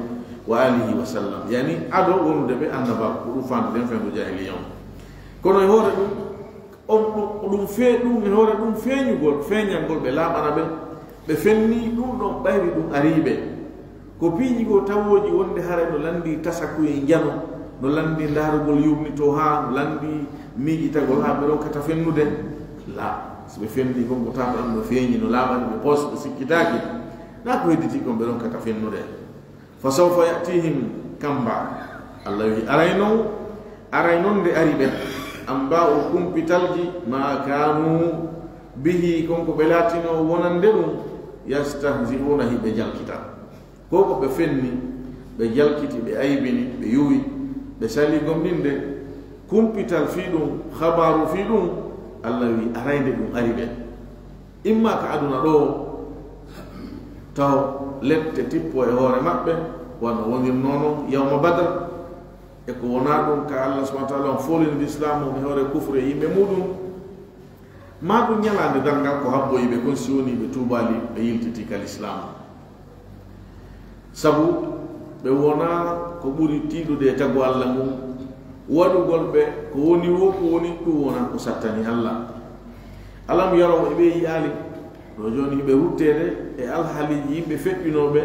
wa alihi wa sallam. Yani, ado wonude ɓe annabaaku, ko ɗum faanduɗen fewndo jaahiliya on. Kono e hoore ɗum, on ɗum, ɗum fe-, ɗum e hoore ɗum feeñugol, feeñangol ɓe laaɓana ɓe, ɓe fenni ɗum ɗon ɓayri ɗum arii ɓe. Ko piiji goo tawooji wonde haray no lanndii tasakuye njano, no lanndii ndaarugol yurnitoo haa, no lanndii miijitagol haa ɓe ronkata fennude. La, si ɓe fenni kon ko tawata ɗum no feeñi, no laaɓani ɓe pos, ɓe sikkitaaki. Naa ko hedditi kon ɓe ronkata fennude. Fa sawfa ya'tihim kamba. Allah wi'i, aray non, aray non nde ari ɓe, amba o kumpitalji ma kanu bihi, kon ko ɓe laatinoo wonande ɗum, yastahzi'una, hiɓe jalkita. Ko ko ɓe fenni, ɓe jalkiti, ɓe aybini, ɓe yuwi, ɓe sali gomɗinde, Kumpital fii ɗum, habaaru fii ɗum, Allah wi arayde ɗum ari ɓe. Imma ka aduna ɗo, taw lette tippo e hoore maɓɓe, wano wonirnoo non yawma Badr, e ko wonaa ɗum ka Allah subhanahu wa ta'ala on foolini Islaam on e hoore kufru e yimɓe muɗum. Ma ɗum ñalaande darngal ko habboyi ɓe kon si woni ɓe tuubaali ɓe yiltiti ka Lislaam. Sabu ɓe wonaa ko ɓuri tiiɗude e tagu Allah ngun, waɗugol ɓe ko woni woo ko woni ɗum wonaa ko sattani Allah. Alam yaraw, e ɓe yi'aali? Ɗo jooni ɓe rutteede e alhaaliiji yimɓe feƴƴunooɓe,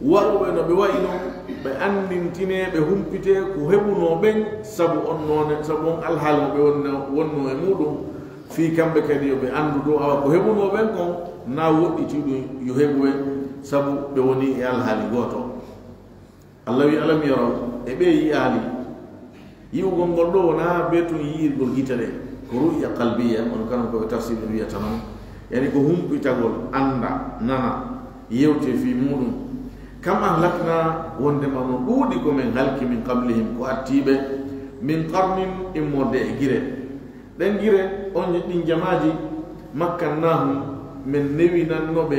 waɗuɓe no ɓe wa'i non, ɓe anndintinee, ɓe humpitee ko heɓunoo ɓen, sabu on noone, sabu on alhaali mo ɓe wonno, wonnoo e muɗum, fii kamɓe kadi yo ɓe anndu ɗum, awa ko heɓunoo ɓen kon, na woɗɗitii ɗum yo heɓu ɓe, sabu ɓe wonii e alhaali gooto. Allah wi, alam yaraw, e ɓe yi'aali? Yi'ugol ngol ɗoo wonaa bee tun yi'irgol gite ɗen, ko ru'ya qalbiya, on kanon ko ɓe tafsir ɓe wi'ata non, yani ko humpitagol, annda, nana, yewte fii muɗum. Kam ahlakna, wondema no ɗuuɗi ko men halki min qablihim, ko attii ɓe, min qarnin, immorde e gire. Ɗen gire, on ɗin jamaaji, makkannahum, men newinanno ɓe,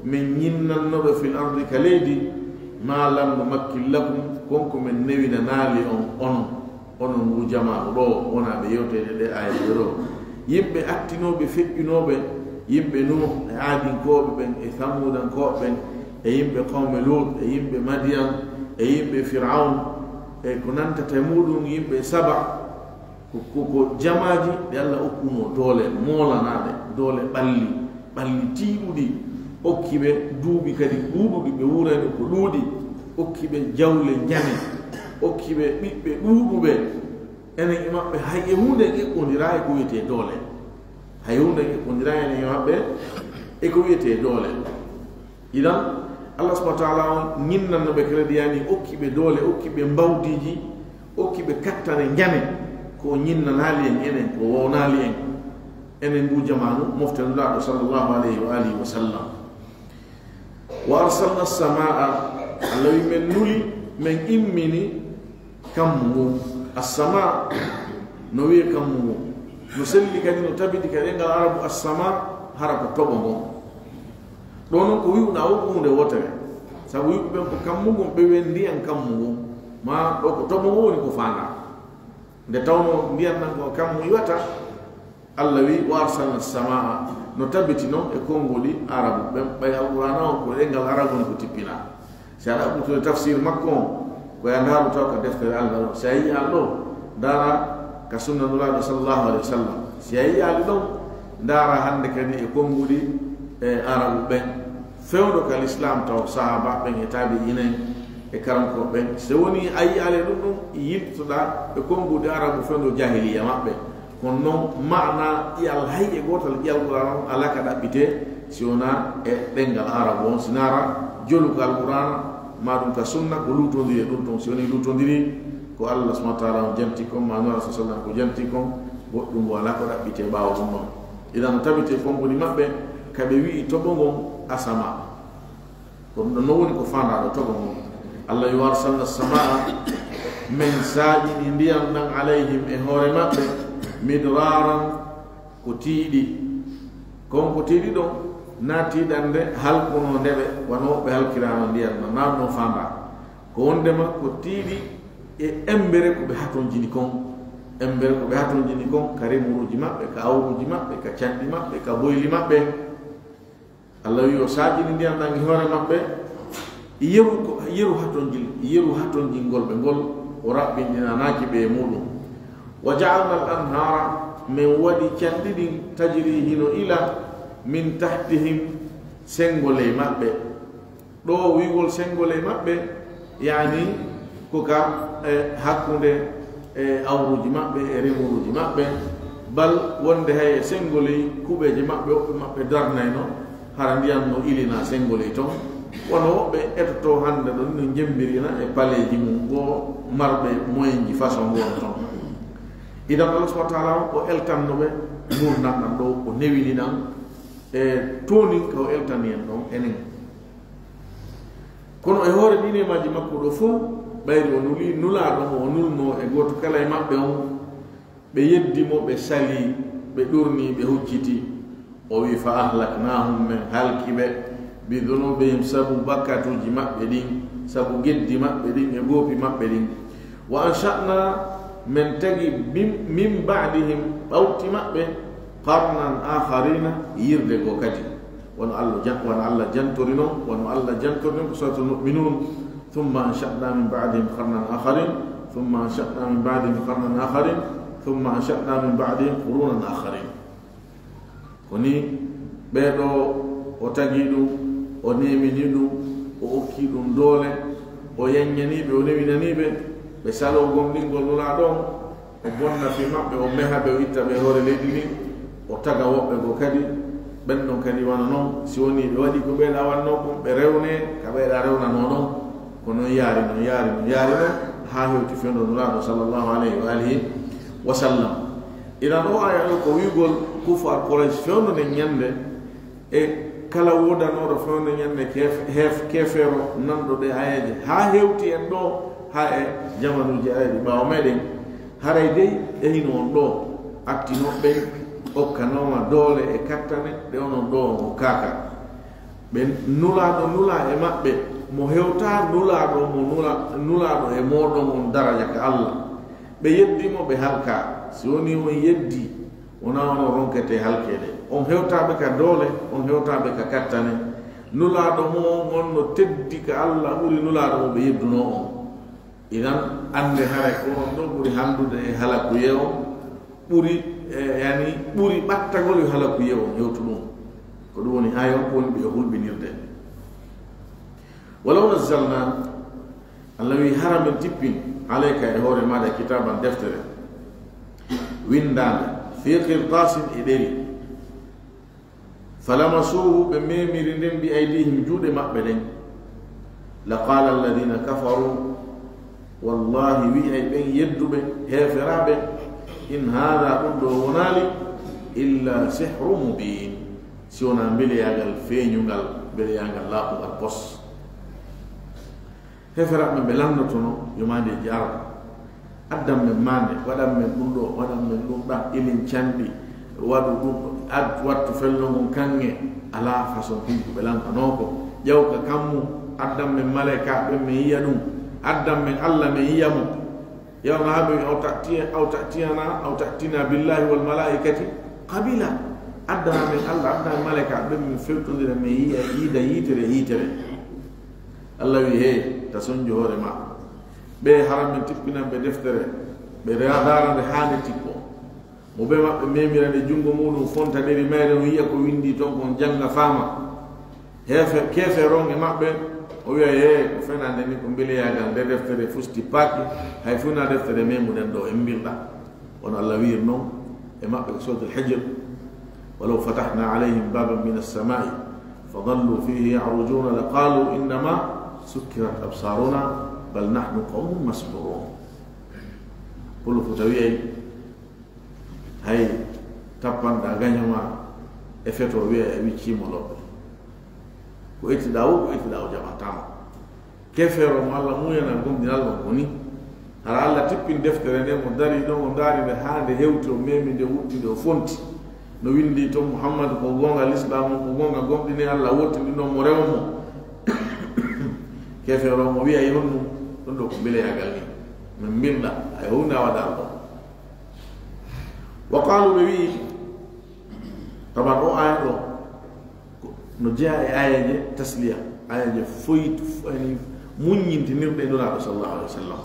men ñinnanno ɓe fil ardi ka leydi, ma lam numakkin lakum, kon ko men newinanaali on, onon, onon ngu jamaanu ɗo, wonaa ɓe yewteede ɗe aayeeje ɗo. Yimɓe attinooɓe, feƴƴunooɓe, yimɓe Nuuh e Aadinkooɓe ɓen e Samuudankooɓe ɓen e yimɓe qawme Luut e yimɓe Madiyan e yimɓe Fir'awn e ko nantata e muɗum, yimɓe Saba, Ko, ko, ko jamaaji ɗi Allah okkunoo doole moolanaaɗe, doole ɓalli, ɓalli tiiɗuɗi, okki ɓe duuɓi kadi ɗuuɗuɗi, ɓe wuurani ko ɗuuɗi, okki ɓe jawle njane, okki ɓe ɓiɓɓe ɗuuɗuɓe. Enen e maɓɓe, hay e huunde en eɓɓondiraa e ko wiyetee doole. Hay huunde en eɓɓondiraa enen e maɓɓe e ko wiyetee doole. Idan, Allah subhanahu wa ta'ala on ñinnanno ɓe kala, yani okki ɓe doole, okki ɓe mbawdiiji, okki ɓe kattane njane, ko o ñinnanaali en enen, ko wownaali en enen ngu jamaanu, mofte Nulaaɗo sallallahu alayhi wa alihi wa sallam. Wa arsalna as-samaa, Allah wi men nuli, men immini kammu ngun. As-samaa, no wi'e kammu ngun. No selli kadi, no tabiti ka ɗemngal Arabu, as-samaa, hara ko toɓo ngon. Ɗo non ko wi'unaa woo ko huunde wootere. Sabu wi'uɓe ɓen ko kammu ngun, ɓe wi'a ndiyan kammu ngun. Ma ɗo ko toɓo ngon woni ko faandaa. Nde tawnoo ndiyan ɗan ko kammu iwata, Allah wi, "Wa arsalna as-samaa," no tabiti non e konguɗi Arabu ɓen, ɓay Alqur'aana on ko ɗemngal Arabu woni ko tippinaa. Si aɗa ɓurtude tafsir makko on, ko ya ndaaru taw ka deftere Allah ɗon. Si a yi'aa ɗo, ndaara ka sunna Nulaaɗo sallallahu alayhi wa sallam. Si a yi'aali ɗon, ndaara hannde kadi e konguɗi e Arabu ɓen. Fewndo ka Lislaam taw sahaaba ɓen e taabi'iina en e karankooɓe ɓen. Si woni a yi'aali ɗum ɗum, yiltoɗaa e konguɗi Arabu fewndo jaahiliya maɓɓe. Kono non, maana ƴi'al hay e gootal ƴi'al Qur'aana on alaa ka ɗaɓɓitee si wonaa e ɗemngal Arabu on, si ndaara jolu ka Alqur'aana, maa ɗum ka sunna, ko luutondiri e ɗum ton. Si wonii luutondiri, ko Allah subhanahu wa ta'ala on janti kon, maa Nulaaɗo sallallahu alayhi wa sallam ko janti kon, goɗɗum ngu alaa ko ɗaɓɓitee ɓaawo ɗum ɗon. Idan no tabitee konguɗi maɓɓe, ka ɓe wi'i toɓo ngon asama. Ko ɗum ɗon non woni ko faandaa ɗo toɓo ngon. Allah wi, "Wa arsalna as-samaa," men saaƴini ndiyan ɗan, "alayhim," e hoore maɓɓe, "midraaran," ko tiiɗi. Kon ko tiiɗi ɗon, na tiiɗande halkunoonde ɓe, wano woɓɓe halkiraano ndiyan ɗan, na ɗum ɗon faandaa. Ko wondema ko tiiɗi e embere ko ɓe hatonjini kon. Embere ko ɓe hatonjini kon ka remuruuji maɓɓe, ka awruuji maɓɓe, ka canɗi maɓɓe, ka boyli maɓɓe. Allah wi o saaƴini ndiyan ɗan e hoore maɓɓe, yeru ko, yeru hatonjil-, yeru hatonjingol ɓe ngol, o raɓɓinɗinanaaki ɓe e muɗum. "Wa ja'alna al-anhaara," men waɗi canɗi ɗin, "tajri," hino ila, "min tahtihim," senngo ley maɓɓe. Ɗo wi'ugol senngo ley maɓɓe, yaani ko ka, e, hakkunde, e, awruuji maɓɓe, e remuruuji maɓɓe, bal wonde hay e senngo ley kuɓeeje maɓɓe, woɓɓe maɓɓe darnayno, hara ndiyan no ilina senngo ley ton. Wano woɓɓe etotoo hannde ɗon no jemmbirina e paleeji mum goo marɓe moyenji façon goo ton. Idan Allah subhanahu wa ta'ala o eltanno ɓe ngurndan ɗan ɗo, o newini ɗan, e toonin ka o eltani en ɗon enen. Kono e hoore ɗii neemaaji makko ɗo fow, ɓayri o nuli Nulaaɗo mo o nulnoo e gooto kala e maɓɓe on, Ɓe yeddi mo, ɓe salii, ɓe ɗurnii, ɓe hucciti. O wi'i, "Fa ahlaknaahum, men halki ɓe, bi dunubihim, sabu bakkatuuji maɓɓe ɗin, sabu geddi maɓɓe ɗin e goopi maɓɓe ɗin. Wa ansha'na, men tagi min, min ba'dihim, ɓawti maɓɓe, qarnan aakharina, yirde goo kadi." Wano Allah jan-, wano Allah jantori non, wano Allah jantori non ko Suratul Mu'minun, "Thumma ansha'na min ba'dihim qarnan aakharin, thumma ansha'na min ba'dihim qarnan aakharin, thumma ansha'na min ba'dihim qurunan aakharin." Ko nii ɓee ɗoo o tagi ɗum, o neemini ɗum, o okki ɗum doole, o yaññanii ɓe, o newinanii ɓe, ɓe saloo gomɗingol Nulaaɗo on, o bonna fii maɓɓe, o meha ɓe, o itta ɓe e hoore leydi ndin, o taga woɓɓe goo kadi, ɓen ɗon kadi wano non, si wonii ɓe waɗii ko ɓee ɗaa wannoo kon, ɓe rewnee ka ɓee ɗaa rewnanoo ɗon, ko non yaari, non yaari, non yaari non, haa hewti fewndo Nulaaɗo sallallahu alayhi wa alihi wa sallam. Idan, o aaya ɗoo ko wi'ugol kuffar Quraysh fewndo nden ñannde, e kala woodanooɗo fewndo ñannde keef-, heef-, keefeero nanɗo ɗee aayeeje, haa hewti en ɗoo, haa e jamanuuji arayɗi ɓaawo meɗen, haray dey e hino on ɗoo attinoo ɓen, okkanooma doole e kattane ɗe onon ɗoo on okkaaka. Ɓe Nulaaɗo nulaa e maɓɓe, mo hewtaa Nulaaɗo mo nula-, Nulaaɗo e mooɗon on daraja ka Allah. Ɓe yeddi mo, ɓe halkaa. Si wonii on yeddi, wonaa onon ronketee halkeede. On hewtaa ɓe ka doole, on hewtaa ɓe ka kattane. Nulaaɗo mo on, on no teddi ka Allah, ɓuri Nulaaɗo mo ɓe yeddunoo on. Idan, annde haray ko onon ɗoo ɓuri hanndude e halakuyee on, ɓuri, e, yani, ɓuri ɓattagol yo halakuyee on hewtu ɗum. Ko ɗum woni aaya on, ko woni ɓe hulɓinirde. Walaw nazzalna, Allah wi'i, hara men tippin, alayka, e hoore maaɗa, kitaaban, deftere, winndaande, fii qirtaasin, e ɗeri. Falamasuuhu, ɓe memiri nden, bi aydihim, juuɗe maɓɓe ɗen. Laqaala alladina kafaru, wallahi, wi'ay ɓen yedduɓe, heeferaaɓe, in haada, ɗum ɗoo wonaali, illa sihru mubiin, si wonaa mbeleyaagal feeñungal, mbeleyaagal laaɓungal pos. Heeferaaɓe ɓe lannotono yo maandeeji ar. Addan men maande, waɗan men ɗum ɗoo, waɗan men ɗum ɗaa, ilin canɗi, waɗu ɗum ɗoo, ad-, wattu fello ngon kaŋŋe. Alaa façon ɗum ko ɓe lantanoo ko. Ƴaw ka kammu, addan men malaykaaɓe ɓen men yi'a ɗum. Addan men Alla men yi'a mo. Yawma haɓe, "Aw ta'tiya-, aw ta'tiyana, aw ta'tina billahi wal malaikati qabila." Addana men Alla, addana men malaykaaɓe ɓen, men fewtondira, men yi'a, yiida yiitere, yiitere. Alla wi'i, "Hey, ta sonjo hoore ma. Ɓe haram men tippinan ɓe deftere, ɓe ra-, raara nde haa nde tippo. Mo ɓe maɓɓe memira nde junngo muɗum, fonta ɗeri mayre, no yi'a ko winndi ton kon, jannga, faama." Heefe-, keefeero on e maɓɓe, o wi'a, "Ee, ko fenaande ni, ko mbeleyaagal, nde deftere fusti paaki, hay fuu na deftere memuɗen ɗoo, en mbilɗa." Wano Alla wi'ir non e maɓɓe ko Suratul Hijr, "Walaw fatahna alayhim baban min as-samai fa dallu fihi ya'rujuna la qalu innama sukkirat absaruna bal nahnu qawmun mashuruun." Pullo Fuuta wi'ay, hay tappanɗaa gaño ma e feto, wi'ay a wiccii mo lobbe. Ko ettiɗaa o, ko ettiɗaa o jaɓantaa ma. Keefeero mo Alla muuyana gomɗinal on ko ni. Hara Alla tippin deftere nden, o darii ɗon, o ndaari nde haa nde hewti, o memi nde, o wutti nde, o fonti. No winndi ton, Muhammadu ko goonga, Lislaamu ko goonga, gomɗinee Alla, wottindinoo mo, rewo mo. Keefeero mo wi'ay honɗum, ɗum ɗoo ko mbeleyaagal ni. Min mbilɗa, hay huunde a waɗaali ɗon. Wa qaalu, ɓe wi'i, taban o aaya ɗoo, no jeyaa e aayeeje tasliya, aayeeje foyt-, yani, muññintinirɗe Nulaaɗo sallallahu alaihi wasallam,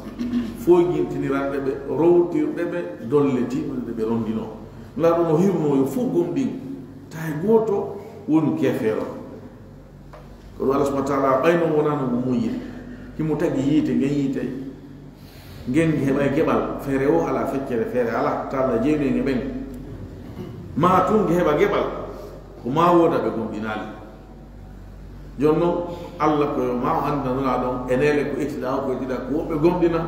foyjintiniranɗe ɓe, rowtirɗe ɓe dolle tiiɗuɗe ɗe ɓe rondinoo. Nulaaɗo no hirnoo yo fof gomɗin, tawa hay gooto wonu keefeero. Ko ɗum Allah subhanahu wa ta'ala ɓayno wonano mo muññi. Himo tagi yiite, ngen yiite, ngen heɓay geɓal. Feere o alaa, feccere feere alaa, ta Allah jeynoy nge ɓen. Ma tun nge heɓa geɓal, ko ma wooda ɓe gomɗinaali. Jooni non, Allah ko yo ma o annda Nulaaɗo on, e neele ko ettiɗaa o, ko ettiɗaa ko woɓɓe gomɗina,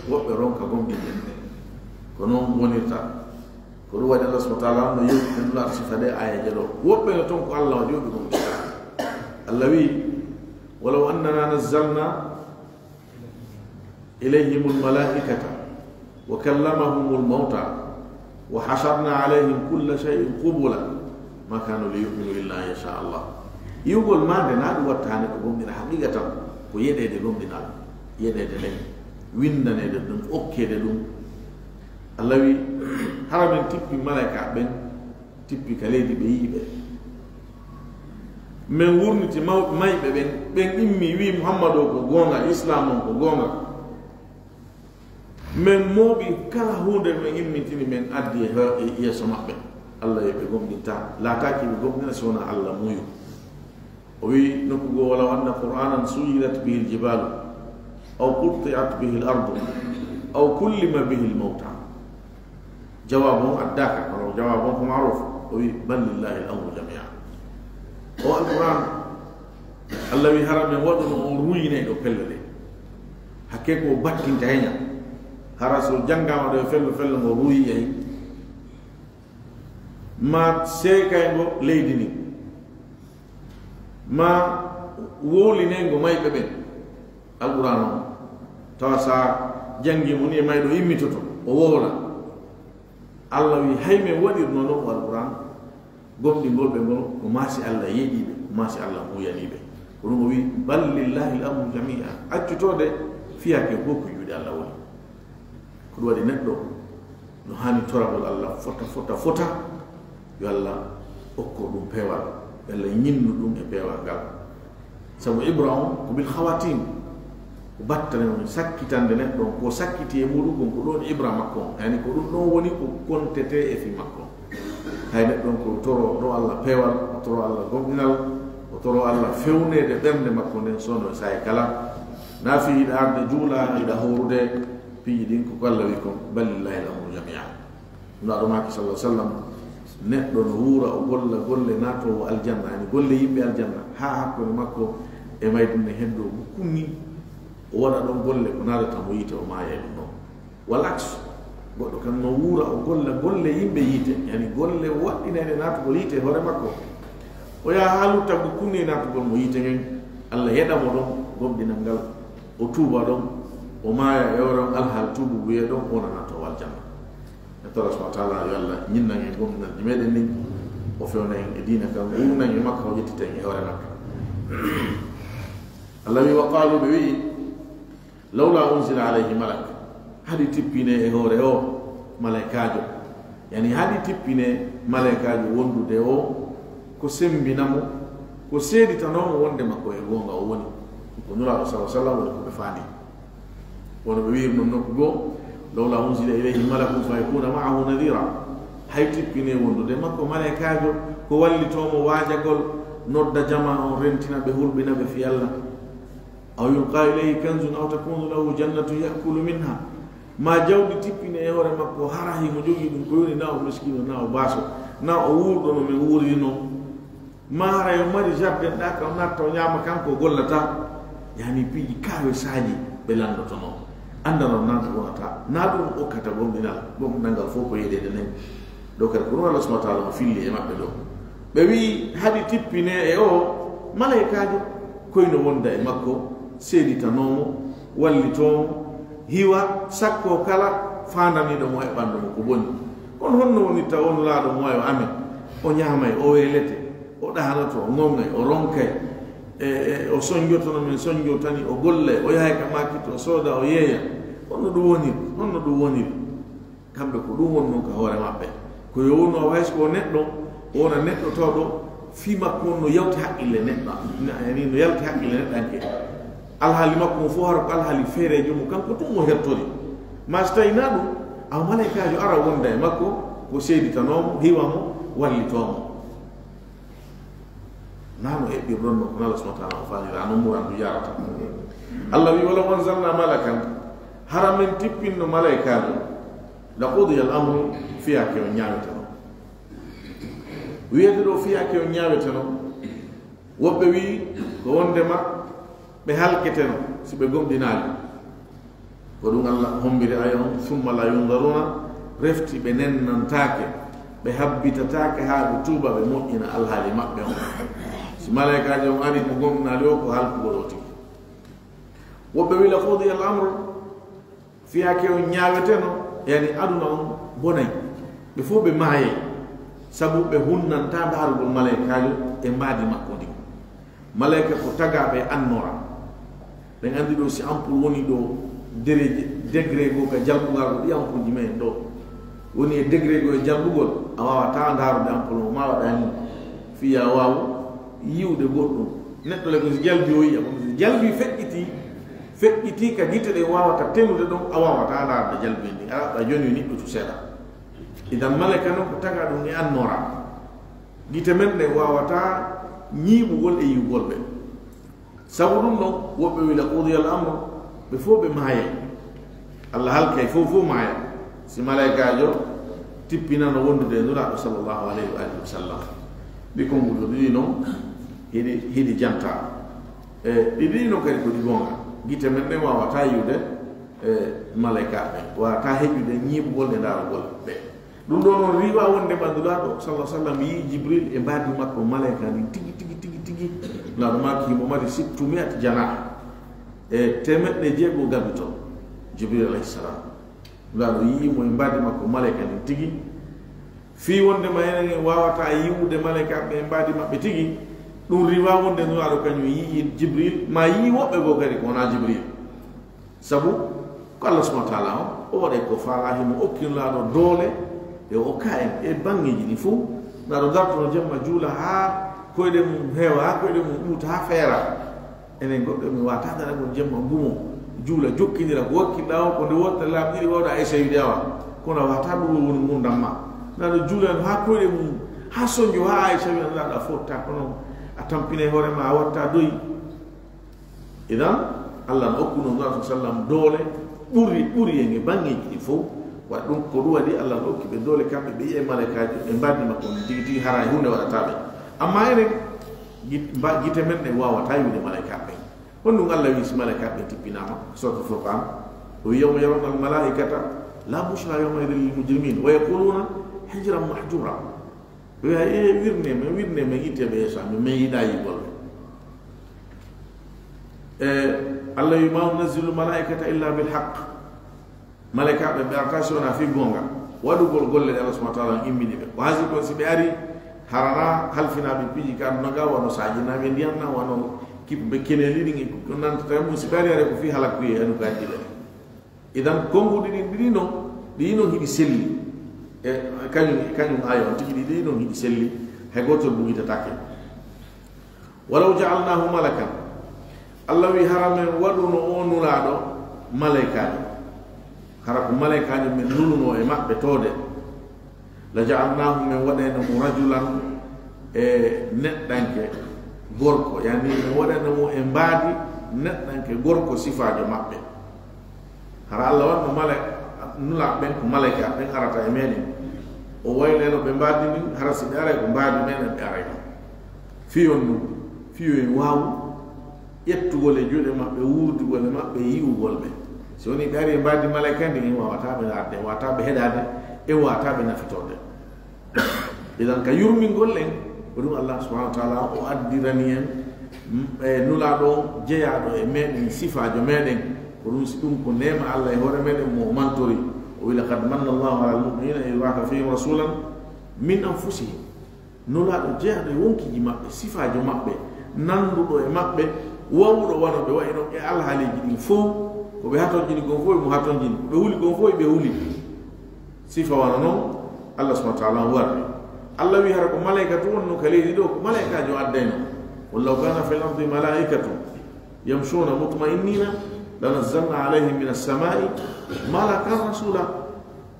woɓɓe ronka gomɗinde. Ko non wonirta. Ko ɗum waɗi Allah subhanahu wa ta'ala no yewtini Nulaaɗo sifa ɗe aayeeje ɗoo. Woɓɓe no ton ko Allah waɗi, woɓɓe gomɗinaa. Allah wi'i, "Walaw annana nazzalna ilayhimul malaikata wa kallamahumul mawta وحشرنا عليهم كل شيء قبلا ما كانوا ليؤمنوا إلا أن يشاء الله. Yi'ugol maande na ɗum watta haa neɗɗo gomɗina haqiiqa tan, ko yeɗeede gomɗinal, yeɗeede nden, winndaneede ɗum, okkeede ɗum. Allah wi, hara men tippi malaa'ika ɓen, tippi ka leydi ɓe yi'i ɓe. Men wurniti maw-, mayɓe ɓen, ɓen immi wi Muhammadu o ko goonga, Islaam on ko goonga. Men mooɓi kala huunde men immintini men addi e he-, e yeeso maɓɓe. Allah yo ɓe gomɗinta. Laataaki ɓe gomɗina si wonaa Allah muuyo. O wi nokku goo, "ولو أن قرآنا سيرت به الجبال أو قطعت به الأرض أو كلم به الموتى." Jawaabu on addaaka, kono jawaabu on ko maaruuf. O wi, "بل لله الأمر جميعا." O Alquraan, Allah wi hara men waɗuno on ruuyineyɗo pelle ɗe. Hakke ko battinta heña. Hara so janngaama ɗo e fello fello ngo ruuyi yahi. Ma seekay ngo leydi ndin. Ma wowlinay ngo mayɓe ɓen. Alquraan on. Tawa sa janngi mo ni e mayɗo immitoto. O wowla. Allah wi hay men waɗirno non o Alquraan. Gomɗingol ɓe ngon ko maa si Allah yeɗii ɓe, ko maa si Allah muuyanii ɓe. Ko ɗum o wi, "بل لله الأمر جميعا." Accutoode fiyaake fof ko juuɗe Allah woni. Ko ɗum waɗi neɗɗo no haani toragol Allah fota, fota, fota. Yo Allah okko ɗum peewal. Yo Allah ñinnu ɗum e peewal ngal. Sabu ibra on ko bil khawatim. Ko battane on sakkitande neɗɗo on, ko sakkiti e muɗum kon, ko ɗon ibra makko on. Yani ko ɗum ɗon woni ko kontetee e fii makko on. Hay neɗɗo on ko toro ɗo Allah peewal, o toro Allah gomɗinal, o toro Allah fewneede ɓernde makko nden soono e saa'i kala. Na fii hiɗa arde juula, hiɗa hoorude, piiji ɗin ko ko Allah wi kon, "بل لله الأمر جميعا." Nulaaɗo maaki, sallallahu alaihi wasallam, neɗɗo no wuura, o golla golle naatoowo aljanna, yani golle yimɓe aljanna, haa hakkunde makko e maydunde heddo bukkunni, o waɗa ɗon golle ko naadata mo yiite, o maaya e ɗum ɗon. Wal aks, goɗɗo kan no wuura, o golla golle yimɓe yiite, yani golle waɗɗinayɗe naatugol yiite e hoore makko. O yaha haa lutta bukkunni e naatugol mo yiite ngen, Allah yeɗa mo ɗon gomɗinal ngal, o tuuba ɗon, o maaya e hoore on alhaal tuubu wiye ɗon, o wona naatoowo aljanna. En toro subhanahu wa ta'ala yo Allah ñinnan en gomɗinalji meɗen ɗin, o fewna en e diina kan, o wurna en e makka, o ƴettita en e hoore makka. Allah wi, "وقالوا", ɓe wi'i, "لولا أنزل عليه ملك." Haɗi tippine e hoore o malaykaajo. Yani haɗi tippine malaykaajo wondude o ko sembina mo, ko seeditanoo mo wonde makko e goonga o woni. Ko Nulaaɗo sallallahu alaihi wasallam woni ko ɓe faandi. Wono ɓe wi'iri non nokku goo, "لولا أنزل إليه ملك فيكون معه نذيرا." Hay tippine wondude makko malaykaajo, ko wallitoo mo waajagol, nodda jamaa on, rentina ɓe, hulɓina ɓe fii Allah. "أو يلقى إليه كنز أو تكون له جنة يأكل منها." Ma jawdi tippine e hoore makko, hara himo jogii ɗum ko yoni, na o miskiino, na o baaso, na o wuurɗo no men wuuriri non. Ma hara yo mari jardin ɗa ka o natta o ñaama kanko o gollata. Yani piiji kaawe saaji ɓe lanndotono. Anndano nan ko wonata. Na ɗum okkata gomɗinal, gomɗinal ngal fof ko yeɗeede nden. Ɗo kadi ko ɗum Allah subhanahu wa ta'ala o filli e maɓɓe ɗo. Ɓe wi'i haɗi tippine e o malaykaajo, koyno wonda e makko, seeditanoo mo, wallitoo mo, hiwa, sakko kala faandaniiɗo mo e ɓanndu mo ko boni. Kono honno woni taw on laaɗo mo wayo amen? O ñaamay, o weelete, o ɗaanoto, o ŋoŋŋay, o ronkay, e, e, o sonjotono men sonjotani, o gollay, o yahay ka maakiti, o sooda, o yeeya. Honno ɗum woniri? Honno ɗum woniri? Kamɓe ko ɗum woni non ka hoore maɓɓe. Ko yo wonu o hay so ko neɗɗo, o wona neɗɗo tawɗo fii makko on no yawti haqqille neɗɗo, yani no yalti haqqille neɗɗanke. Alhaali makko on fof hara ko alhaali feereejo mum, kanko tun o hertori. Ma so tawi na ɗum, awa malaykaajo ara wonda e makko, ko seeditanoo mo, hiwa mo, wallitoo mo. Nano eɓɓir ɗon no ko Allah subhanahu wa ta'ala o faanira, no murandu yarata. Allah wi, "ولو أنزلنا ملكا", hara men tippinno malaykaajo, "لقضي الأمر", fiyaake on ñaaweteno. Wiyeede ɗo fiyaake on ñaaweteno, woɓɓe wi ko wondema ɓe halketeno si ɓe gomɗinaali. Ko ɗum Allah hombiri aya on, "ثم لا ينظرون", refti ɓe nennantaake, ɓe habbitataake haa ɓe tuuba, ɓe moƴƴina alhaali maɓɓe on. Si malaykaajo on ari mo gomɗinaali o, ko halkugol o tigi. Woɓɓe wi, "لقضي الأمر", fiyaake on ñaaweteno, yani aduna on bonay. Ɓe fof ɓe maayay, sabu ɓe hunnantaa ndaarugol malaykaajo e mbaadi makko ndin. Malayka ko tagaaɓe annora. Ɓen anndi ɗoo, si ampoule woni ɗoo dereeji, degré goo ka jalbugal, ko ɗi ampoule ji men ɗoo woni e degré goo e jalbugol, a waawataa ndaarude ampoule o, ma waɗa nii, fii yo a waawu yi'ude goɗɗum. Neɗɗo le ko si jalbi o yi'a, kono si jalbi feƴƴitii, feƴƴitii ka gite ɗe waawata tenude ɗon, a waawataa ndaarude jalbi ndin. A ɗaɓɓa jooni yo niɓɓitu seeɗa. Idan malayka non ko tagaa ɗum e annora. Gite men ɗen waawataa ñiiɓugol e yi'ugol ɓe. Sabu ɗum ɗon, woɓɓe wii la qudiya al amru, ɓe fof ɓe maayay. Allah halkay fof, fof maaya. Si malaykaajo tippinano wondude e Nulaaɗo sallallahu alayhi wa alihi wa sallam. Ɗi konnguɗi ɗiɗi non, hiɗi, hiɗi jantaa. E, ɗi ɗiɗi non kadi ko ɗi goonga. Gite men ɗen waawataa yi'ude, e, malaykaaɓe ɓen. Waawataa heƴude ñiiɓugol e ndaarugol ɓe. Ɗum ɗoo noon riiwaa wonde ma Nulaaɗo sallallahu alayhi wa sallam yi'i Jibril e mbaadi makko malayka ndin tigi, tigi, tigi, tigi. Nulaaɗo maaki himo mari sittu mi'at janah, e teemeɗɗe jeego gabito. Jibril alayhi salam. Nulaaɗo yi'i mo e mbaadi makko malayka ndin tigi. Fii wonde ma enen en waawataa yi'ude malaykaaɓe e mbaadi maɓɓe tigi, ɗum riiwaa wonde Nulaaɗo kañum yi'i Jibril, ma yi'i woɓɓe goo kadi ko wonaa Jibril. Sabu ko Allah subhanahu wa ta'ala on, o waɗay ko faalaa, himo okki Nulaaɗo doole e o okka en e baŋŋeeji ɗin fow. Nulaaɗo dartono jemma juula haa koyɗe mum heewa, haa koyɗe mum ɓuuta, haa feera. Enen goɗɗo mi waawataa daragol jemma ngumo, juula, jokkindira ko wakkilɗaa o, ko nde wonta laabi ɗiɗi wawɗa Aysa wiide awa. Kono a waawataa ɗum woni ngurndan ma. Nulaaɗo juula haa koyɗe mum, haa sonjo, haa Aysa wiya Nulaaɗo a fottaa, kono a tampinay hoore ma, a watta doyi. Idan, Allah no okkuno Nulaaɗo sallam doole ɓuri, ɓuri en e baŋŋeeji ɗin fow. Wa ɗum, ko ɗum waɗi Allah no okki ɓe doole kamɓe, ɓe yi'ay malaykaajo e mbaadi makko on tigi tigi, hara e huunde waɗataa ɓe. Amma enen, git-, mba-, gite men ɗen waawataa yi'ude malaykaaɓe ɓen. Honɗum Allah wi'i si malaykaaɓe ɓen tippinaama? Suuratul Furqaan. O wi'i, "Yawma yarawna al-malaa'ikata laa bushraa yawma idhin lil mujrimiin wa yaquuluuna hijran mahjuuraa." Ɓe wi'a, "E, wirnee men, wirnee men, ittee ɓe yeeso amen, men yiɗaa yi'ugol ɓe." E, Allah wi'i, "Maa nunazzilu malaa'ikata illaa bil haqq." Malaykaaɓe ɓe arataa si wonaa fii goonga. Waɗugol golle ɗe Allah subhanahu wa ta'ala on immini ɓe. Ko haasi kon si ɓe arii, hara na halfinaa ɓe piiji ka aduna ga, wano saajinaa ɓe ndiyan na, wano kippuɓe keneeli ɗin e ko nantata e mum. Si ɓe arii, haray ko fii halakuyee anu ka addi ɓe. Idan, konnguɗi ɗin ɗiɗi non, ɗi non hiɗi selli. E, kañum, kañum aaya on tigi ɗi, ɗi non hiɗi selli. Hay gootol buŋitataake. "Walaw ja'alnaahu malakan." Allah wi'i, "Hara men waɗuno o Nulaaɗo malaykaajo. Hara ko malaykaajo men nuluno e maɓɓe too de. La ja'alnaahu, men waɗayno mo rajulan, e neɗɗanke gorko, yani men waɗayno mo e mbaadi neɗɗanke gorko sifaajo maɓɓe." Hara Allah wanno malay-, Nulaaɓe ɓen ko malaykaaɓe ɓen arata e meɗen. O waylayno ɓe mbaadi ndin, hara si ɓe aray ko mbaadi meɗen ɓe arayno. Fii on ɗum, fii yo en waawu ƴettugol e juuɗe maɓɓe, wuurdugol e maɓɓe, yi'ugol ɓe. Si woni ɓe arii e mbaadi malayka ndin, en waawataa ɓe arde, en waawataa ɓe heɗaade, en waawataa ɓe nafitoode. Idan ka yurmingol en, ko ɗum Allah subhanahu wa ta'ala o addirani en, mm, e Nulaaɗo on jeyaaɗo e meɗen, sifaajo meɗen. Ko ɗum si ɗum ko neema Allah e hoore meɗen mo o mantori. O wi'i, "Laqad manna Allahu ala al-mu'minina idh ba'atha fihim rasulan min anfusihim." Nulaaɗo jeyaaɗo e wonkiiji maɓɓe, sifaajo maɓɓe, nanduɗo e maɓɓe, wawuɗo wano ɓe wa'i ɗon e alhaaliiji ɗin fow. Ko ɓe hatonjini kon fow, mo hatonjini. Ko ɓe huli kon fow, ɓe huli. Sifa wano non, Allah subhanahu wa ta'ala warri. Allah wi'i, hara ko malaykatu wonno ka leydi ɗoo, ko malaykaajo addayno. "Qul law kana fil ardi malaikatun yamshuna mutma'innina lanazzalna alayhim minas samai malakan rasula."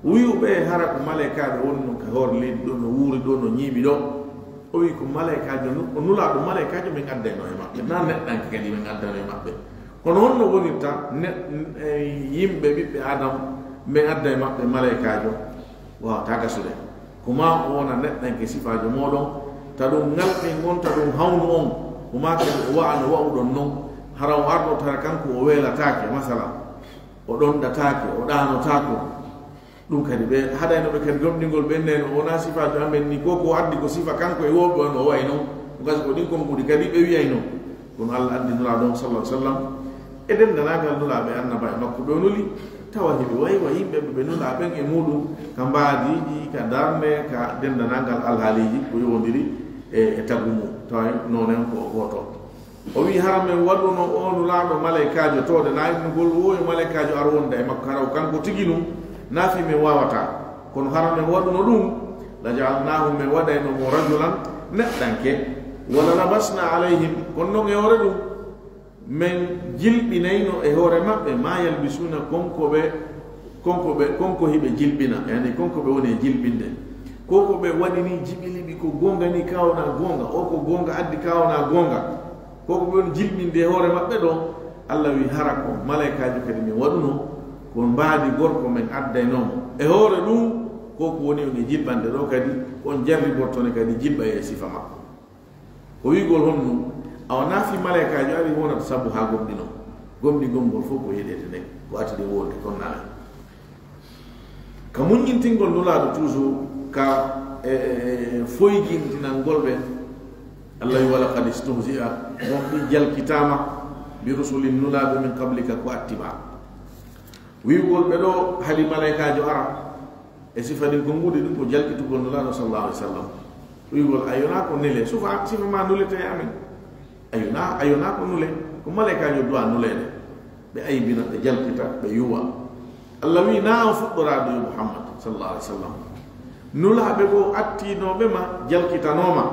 Wi'u ɓe, hara ko malaykaaɓe wonno ka hoore leydi ɗoo, no wuuri ɗoo, no ñiiɓi ɗoo. O wi'i ko malaykaajo nu-, o Nulaaɗo malaykaajo men addayno e maɓɓe. Na neɗɗanke kadi men addayno e maɓɓe. Kono honno wonirta ne-, e, yimɓe ɓiɓɓe Aadama, men adda e maɓɓe malaykaajo? Waawataa gasude. Ko maa o wona neɗɗanke sifaajo mooɗon, ta ɗum ŋalɗen on, ta ɗum hawnu on, ko maa kadi o wa'a no wa'uɗon non, hara o ardoto hara kanko o weelataake, masalan, o ɗonɗataake, o ɗaanotaako. Ɗum kadi ɓe haɗayno ɓe kadi gomɗingol, ɓe neno o wonaa sifaajo amen ni, ko ko addi ko sifa kanko e wooɓe on o wa'i non, ko gasi ko ɗin konnguɗi kadi ɓe wi'ay non. Kono Allah addi Nulaaɗo on sallallahu alaihi wasallam e denndanaagal Nulaaɓe annabaaɓe makko ɓe o nuli, Tawa hiɓe wayi wa yimɓe ɓe ɓe nulaa ɓen e muɗum, ka mbaadiiji, ka darnde, ka denndanangal alhaaliiji ko yowondiri e, e tagu mum, tawa noonen ko o gooto. O wi'i, hara men waɗuno o nulaaɗo malaykaajo toode, na innugol wo yo malaykaajo ar wonda e makko, hara o kanko tigi nun, na fii men waawataa. Kono hara men waɗuno ɗum, la ja'alnaahu, men waɗayno mo rajulan, neɗɗanke, wala labasna alayhim, kono non e hoore ɗum, men jilɓinayno e hoore maɓɓe, ma yalbisuna, kon ko ɓe, kon ko ɓe, kon ko hiɓe jilɓina, yani kon ko ɓe woni e jilɓinde. Ko ko ɓe waɗi ni jiɓiliɓi ko goonga ni, ka wona goonga, o ko goonga addi, ka wona goonga. Ko ko ɓe woni jilɓinde e hoore maɓɓe ɗo, Allah wi hara ko malaykaajo kadi min waɗuno, ko mbaadi gorko men addaynoo mo. E hoore ɗum, ko ko woni on e jilɓande ɗo kadi, on jarribortone kadi jilɓa e sifa makko. Ko wi'ugol honno, awa na fii malaykaajo ari wonata sabu haa gomɗino. Gomɗigol ngol fof ko heɗeede nden, ko atide wonde, kon naane. Ka muññintingol nulaaɗo toujours, ka, e, e, e, foygintinangol ɓe, Allah wi, "Wa laqad istuhzi'a", gomɗii jalkitaama, "bi rusulin", nulaaɓe, "min qablika", ko atti ma. Wi'ugol ɓe ɗo, haɗi malaykaajo ara, e sifa ɗin ko nguɗi ɗum ko jalkitugol nulaaɗo sallallahu alaihi wasallam. Wi'ugol, "A yonaa ko nele, sufa, sifa ma nulete e amen." A yonaa, a yonaa ko nule, ko malaykaajo du'a nuleede. Ɓe aybina, ɓe jalkita, ɓe yuwa. Allah wi, "Na on fuɗɗoraado yo Muhammad sallallahu alaihi wasallam. Nulaaɓe goo attiinooɓe ma jalkitanooma.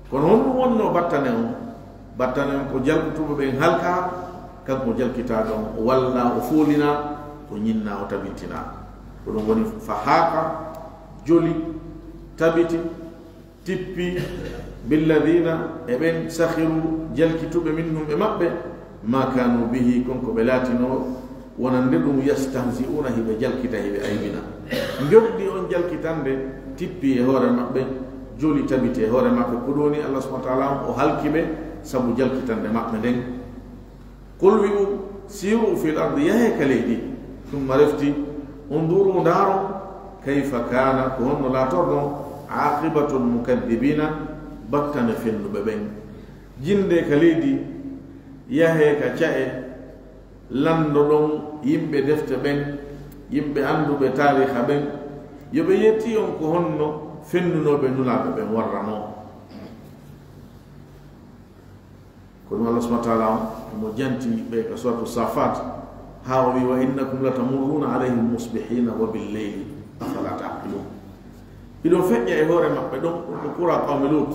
Kono honɗum wonnoo battane on? Battane on ko jalkituɓe ɓen halkaa, kanko jalkitaaɗo on o wallaa, o foolinaa, o ñinnaa, o tabintinaa." Ko ɗum woni fa haaqa, joli, tabiti, tippi, billadina, e ɓen, sakhiru, jalkituɓe, minhum, e maɓɓe, ma kanu bihi, kon ko ɓe laatinoo wonande ɗum, yastahzi'una, hiɓe jalkita, hiɓe aybina. Njoɗɗi on jalkitande tippi e hoore maɓɓe, joli tabiti e hoore maɓɓe, ko ɗum woni Allah subhanahu wa ta'ala on o halki ɓe sabu jalkitande maɓɓe nden. Qul, wi'u, siru fil ardi, yahee ka leydi, summa, refti, unduru, ndaaron, kayfa kana, ko honno laatorɗon, aqibatul mukaddibina, battane fennuɓe ɓen. Jindee ka leydi, yahee ka ca'e, lanndoɗon yimɓe defte ɓen, yimɓe annduɓe taariha ɓen, yo ɓe yettii on ko honno fennunooɓe nulaaɓe ɓen warranoo. Ko ɗum Allah subhanahu wa ta'ala on mo janti ɓe ka suratu Safat, haa o wi, "Wa innakum latamurruna alayhim musbihina wa bil layli, afala ta'qilun." Hiɗon feƴƴa e hoore maɓɓe ɗon, ɗum ko qura qawmi Lut,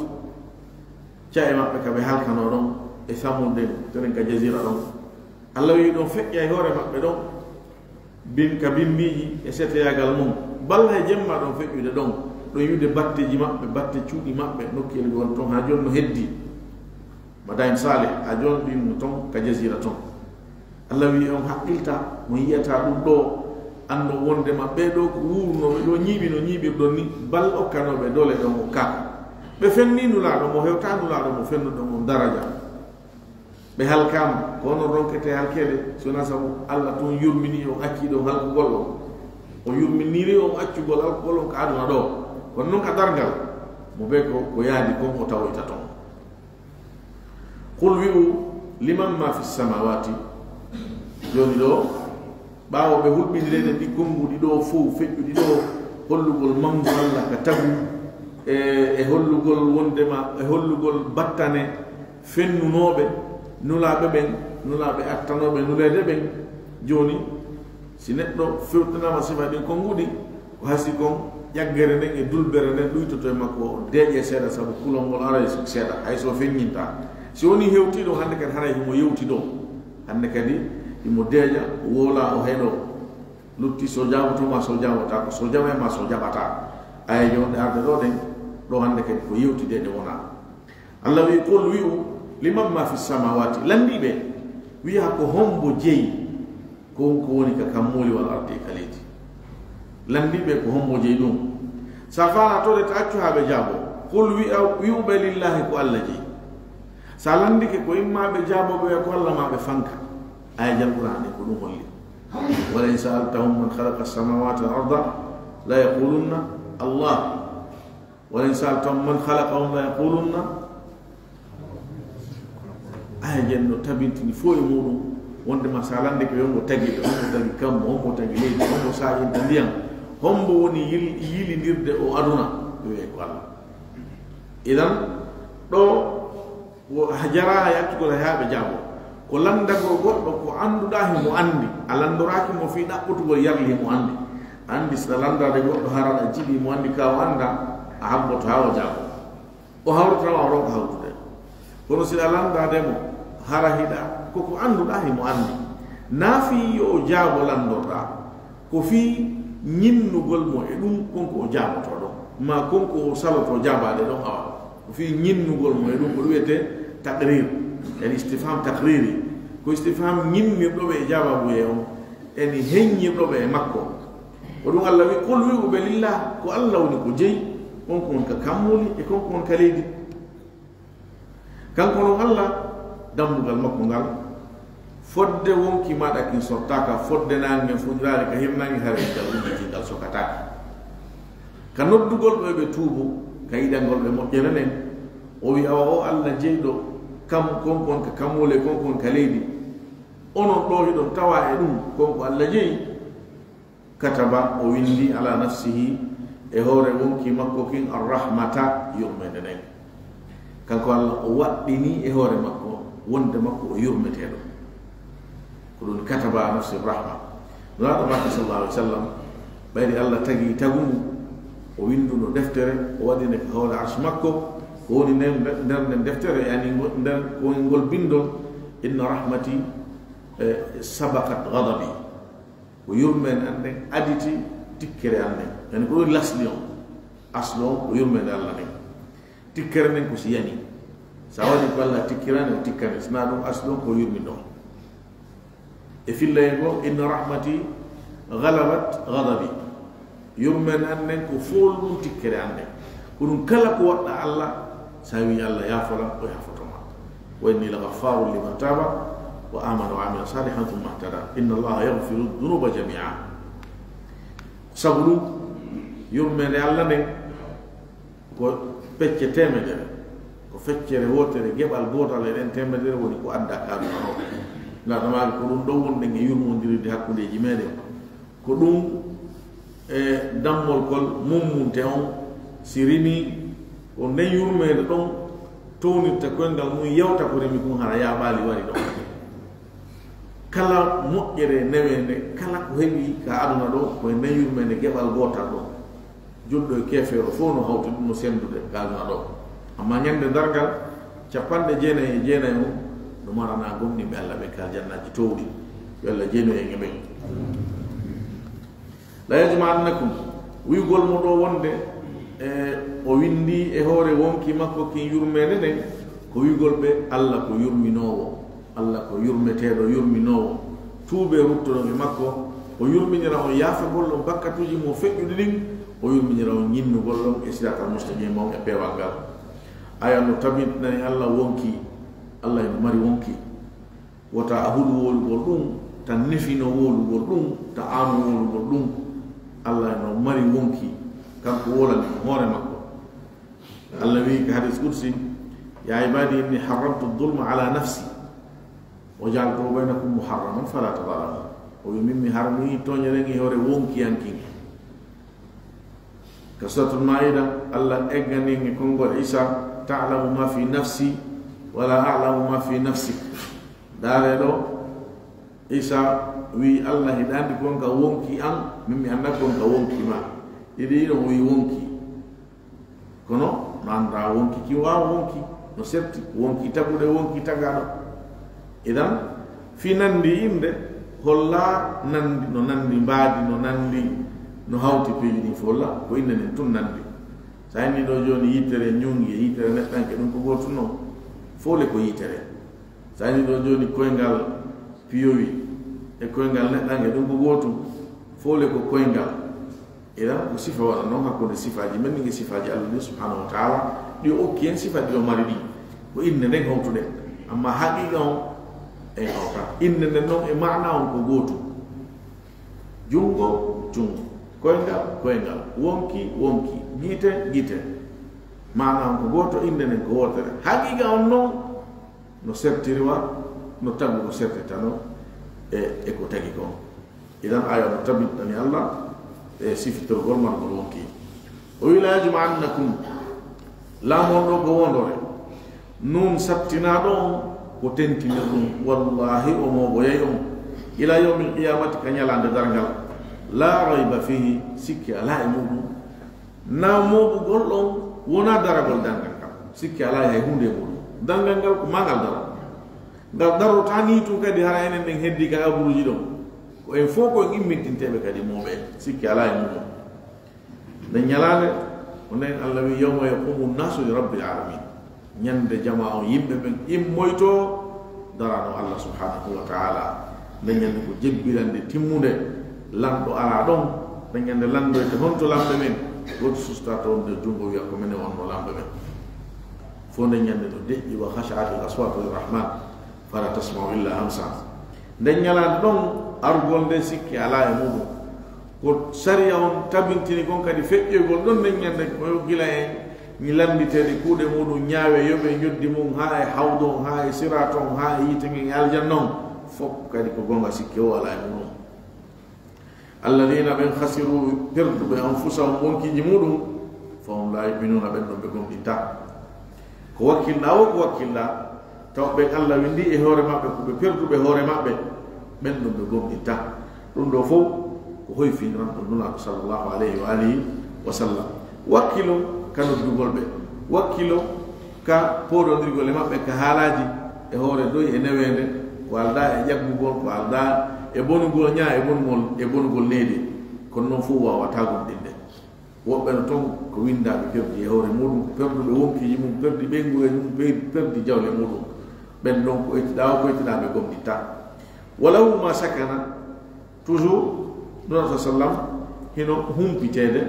ca'e maɓɓe ka ɓe halkanoo ɗon, e Samud ɗen, tenen ka jazira ɗon. Allah wi, hiɗon feƴƴa e hoore maɓɓe ɗon, bin-, ka bimbiiji e seteyaagal mum. Balla e jemma ɗon feƴƴude ɗon, ɗon yi'ude batteeji maɓɓe, batte cuuɗi maɓɓe, nokkeeli won ton, haa jooni no heddi. Madain Saleh, haa jooni ɗin no ton, ka jazira ton. Allah wi, on haqqilta, on yi'ata ɗum ɗo, anndo wondema ɓee ɗo ko wuurnooɓe ɗo, ñiiɓi no ñiiɓirɗon ni, bal okkanooɓe doole ɗon okkaaka. Ɓe fenni Nulaaɗo mo, hewta Nulaaɗo mo fennuɗo mo daraja. Ɓe halkaama, ko onon ronkete halkeede, si wonaa sabu Allah tun yurmini on, accii ɗon halkugol on. O yurminiri on accugol halkugol on ka aduna ɗo. Kono non ka darngal, mo be ko, ko yaadi kon o tawoyta ton. Qul, wi'u, liman ma fi samawati. Jooni ɗo, ɓaawo ɓe hulɓindireede ɗi konnguɗi ɗo fow, feƴƴuɗi ɗo, hollugol manngu Allah ka tagu, e, e hollugol wondema, e hollugol battane fennunooɓe, nulaaɓe ɓen, nulaaɓe attanooɓe nuleede ɓen. Jooni, si neɗɗo fewtanaama sifa ɗin konnguɗi, ko hasi kon, ƴaggere nden e dulbere nden ɗuytoto e makko, deeƴe seeɗa, sabu kulol ngol aray seeɗa, hay so feññinta. Si woni hewtiiɗo hannde kadi, haray himo yewti ɗo. Hannde kadi, himo deeƴa, woola, o heɗo. Lutti so jaaboto ma, so jaabotaako, so jaɓay ma, so jaɓataa. Aya jonɗe arde ɗo ɗen, ɗo hannde kadi ko yewti de ɗe wona. Allah wi'i, "Qul", wi'u, "liman ma fi samawati", lanndii ɓe, wi'a, "Ko hombo jeyi ko, ko woni ka kammuuli wal ardi e ka leydi?" Lanndii ɓe ko hombo jeyi ɗum. Sa faala to de, ta accu haa ɓe jaabo. "Qul", wi'a, wi'u ɓe, "Lillahi", ko Allah jeyi. Sa lanndike ko imma ɓe jaabo ɓe, ko Allah ma ɓe fanka. Aya jal Qur'an ɗin ko ɗum holli. "Wa la in sa'altahum man khalaqa as-samawati wal arda la yaqulunna Allah." "Wa la in sa'altahum man khalaqahum la yaqulunna." Aya jen no tabintini fof e muɗum. Wonde ma salande ko hombo tagi ɓe, hombo tagi kammu, hombo tagi leydi, hombo saayinta ndiyam, hombo woni yil-, yilindirde o aduna, ɓe wi'ay ko Allah. Idan, ɗo wo-, jaraa yattugol hay haa ɓe jaabo. Ko landagol goɗɗo ko annduɗaa himo anndi, a lanndoraaki mo fii ɗaɓɓutugol yarli himo anndi. Anndi si a lanndaade goɗɗo hara a jiɓi mo anndi ka o annda, a habboto haa o jaabo. O hawritama o ronka hawtude. Kono si a lanndaade mo, hara hiɗa, ko ko annduɗaa himo anndi. Naa fii yo o jaabo lanndorɗaa, ko fii ñinnugol mo e ɗum kon ko o jaabotoo ɗon, maa kon ko o salotoo jaabaade ɗon awa. Ko fii ñinnugol mo e ɗum, ko ɗum wiyetee taqrir, yani istifham taqriri. Ko istifham ñinnirɗo ɓe e jaabaabuye on, yani heññirɗo ɓe e makko. Ko ɗum Allah wi, "Qul," wi'u ɓe, "lillah," ko Allah woni ko jeyi, on ko woni ka kammuuli e kon ko woni ka leydi. Kanko non Allah, dambugal makko ngal, fodde wonki maaɗa kin sottaaka, fodde naange ngen fuɗiraade ka hirnaange, haray ngal udditi, ngal sokataake. Ka noddugol ɓe ɓe tuubu, ka yiɗangol ɓe moƴƴere nden, o wi, "Awa o Allah jeyɗo kam, kon ko woni ka kammuuli, kon ko woni ka leydi, onon ɗoo hiɗon tawa e ɗum, kon ko Allah jeyi?" Kataba, o windi, ala nafsihi, e hoore wonki makko kin, arrahmata, yurmeende nden. Kanko Allah, o waɗɗini e hoore makko wonde makko o yurmeteeɗo. Ko ɗum kataba ala nafsi rahma. Nulaaɗo Makka sallallahu alaihi wasallam, ɓayri Allah tagi tagu ngu, o winduno deftere, o waɗi nde ka hoore arsh makko, ko woni nder, nder nden deftere, yani ngo-, nder ko woni ngol bindol, inna rahmati, eh, sabaqat ghadabi. Ko yurmeende an nden aditi tikkere an nden. Yani ko ɗum lasli on. Aslu on ko yurmeende Allah nden. Tikkere nden ko si yani. Sa waɗi ko Allah tikkirani, o tikkane. Sina ɗum aslu on ko yurmindo. E fillay goo, inna rahmati ghalabat ghadabi. Yurmeende an nden ko fool ɗum tikkere an nden. Ko ɗum kala ko waɗɗa Allah, sa wi Allah yaafolan, o yaafoto ma. Wa inni la ghaffarun liman taba wa amana wa amila salihan thumma ihtada. Inna Allaha yaghfiru dhunuba jami'a. Sabu ɗum, yurmeende Allah nden ko pecce teemedere. Ko feccere wootere, geɓal gootal e ɗen teemedere woni ko adda ka aduna o. Ndaa, ɗamaaki ko ɗum ɗo wonɗen e yurmondirde hakkundeeji meeɗen. Ko ɗum e dammol kol mummunte on, si rimii, ko nden yurmeende ɗon townirta koyngal mum, yewta ko rimi kun, hara yaaɓaali wari ɗon. Kala moƴƴere neweende, kala ko heɓi ka aduna ɗo, ko e nden yurmeende geɓal gootal ɗo. Julɗo e keefeero fof no hawti ɗum, no senndude ka aduna ɗo. Amma ñande darngal, capanɗe jeenayi e jeenayi on, no marana gomɗinɓe Allah ɓe ka aljannaaji towɗi. Yo Allah jeenu en e ɓen. La yajma'annakum, wi'ugol mo ɗo wonde, e, o windi e hoore wonki makko kin yurmeende nden, ko wi'ugol ɓe, Allah ko yurminoowo, Allah ko yurmeteeɗo, yurminoowo. Tuubee, ruttoɗon e makko, o yurminira on yaafagol on bakkatuuji mum feƴƴuɗi ɗin, o yurminira on ñinnugol on e siraatal mustaqim on e peewal ngal. Aya no tabintinani Allah wonki, Allah eno mari wonki. Wota a huɗu wowlugol ɗum, ta nefino wowlugol ɗum, ta aanu wowlugol ɗum. Allah no mari wonki, kanko wolani hoore makko. Allah wi'i ka hadis qudsi, "Ya ibadi inni harramtu dhulma ala nafsi, wa ja'altuhu bainakum muharraman fala tadhalamu." O wi, "Min mi harmi tooñere ngi hoore wonki an kin." Ka Suratul Maida, Allah eggani e konngol Isa, "Ta'lamu ma fi nafsi, wala a'lamu ma fi nafsik." Ndaare ɗo, Isa wi, "Allah hiɗa anndi kon ka wonki an, min mi annda kon ka wonki ma." Ɗiɗi ɗon wi wonki. Kono no annda wonki ki waawa wonki, no serti, wonki taguɗe, wonki tagaɗo. Idan, fi nandi innde, holla nandi, no nandi mbaadi, no nandi, no hawti peeji ɗin fof, holla ko innde nden tun nandi. Sa inni ɗo jooni yitere ñungi e yitere neɗɗanke, ɗum ko gootum non. Fof le ko yitere. Sa inni ɗo jooni koyngal piyowi e koyngal neɗɗanke, ɗum ko gootum. Fof le ko koyngal. Idan ko sifa wona noon hakkunde sifaaji men ɗin e sifaaji Allah ɗin subhanahu wa ta'ala, ɗi o okki en sifa ɗi o mari ɗin. Ko innde nden hawtuɗen. Amma haqiqa on en hawta. Innde nden noon e maana on ko gootum. Junngo, junngo. Koyngal, koyngal. Wonki, wonki. Gite, gite. Maana on ko gooto, innde nden ko wootere. Haqiqa on noon no sertiri wa, no tagu no sertita noon. E, e ko tagi kon. Idan aya no tabitani Allah e sifitorgol margol wonki. O wi, "La yajma'annakum." Laamol ɗo ko wondore. Nun sattinaaɗo on ko tentinir ɗum. Wallahi o moogoyay on. Ila yawmil qiyamati, ka ñalaande darngal. La rayba fihi, sikke alaa e muɗum. Na moobugol on wona daragol dangal ngal. Sikke alaa e hay huunde e muɗum. Dangal ngal ko maa ngal daro. Ngal darota ni tun kadi hara enen ɗen heddi ka aburuji ɗon. Ko en fof ko en immintinteeɓe kadi mooɓe. Sikke alaa e muɗum. Nden ñalaande, ko nden Allah wi, "Yawma yaqumu nnasu li rabbil alamin." Ñande jama on, yimɓe ɓen immoyto darano Allah subhanahu wa ta'ala. Nden ñande ko jebbirande timmunde, lanɗo alaa ɗon. Nden ñande landoyte honto lamɓe ɓen? Goto susta toon nder junngo wiya, "Ko minen wonno lamɓe ɓen." Fof nden ñande no deƴƴi, "Wa khashi'atil aswatu lirrahman, fala tasma'u illa hamsa." Nden ñalaande ɗon, arugol nde sikke alaa e muɗum. Ko sariya on tabintini kon kadi feƴƴoygol ɗon nden ñande, ko yo gila en ñi lannditeede kuuɗe muɗum, ñaawe yoɓe njoddi mum, haa e hawdo on, haa e siraat on, haa e yiite ngen e aljanna on. Fof kadi ko gonga, sikke o alaa e muɗum. Alladina, ɓen, khasiru, perduɓe, anfusahum, wonkiiji muɗum, fahum la yuminuna, ɓen ɗon ɓe gomɗinta. Ko wakkilɗa o, ko wakkilɗa, taw ɓen Allah windi e hoore maɓɓe ko ɓe perduɓe hoore maɓɓe, ɓen ɗon ɓe gomɗinta. Ɗum ɗo fof ko hoyfiniran ɗum Nulaaɗo sallallahu alayhi wa alihi wa sallam. Wakkilo ka noddugol ɓe, wakkilo ka pooɗondirgol e maɓɓe ka haalaaji e hoore doy e neweende, ko aldaa e ƴaggugol, ko aldaa e bonugol ñaa, e bonugol, e bonugol needi. Kono noon fof waawataa gomɗinde. Woɓɓe no toon ko winndaaɓe perdi e hoore muɗum, ko perduɓe wonkiiji mum, perdi ɓeynguureeji mum, pe-, perdi jawle muɗum. Ɓen ɗon ko ettiɗaa o, ko ettiɗaa ɓe gomɗinta. Walahu ma sakana, toujours, Nulaaɗo sallam hino humpiteede,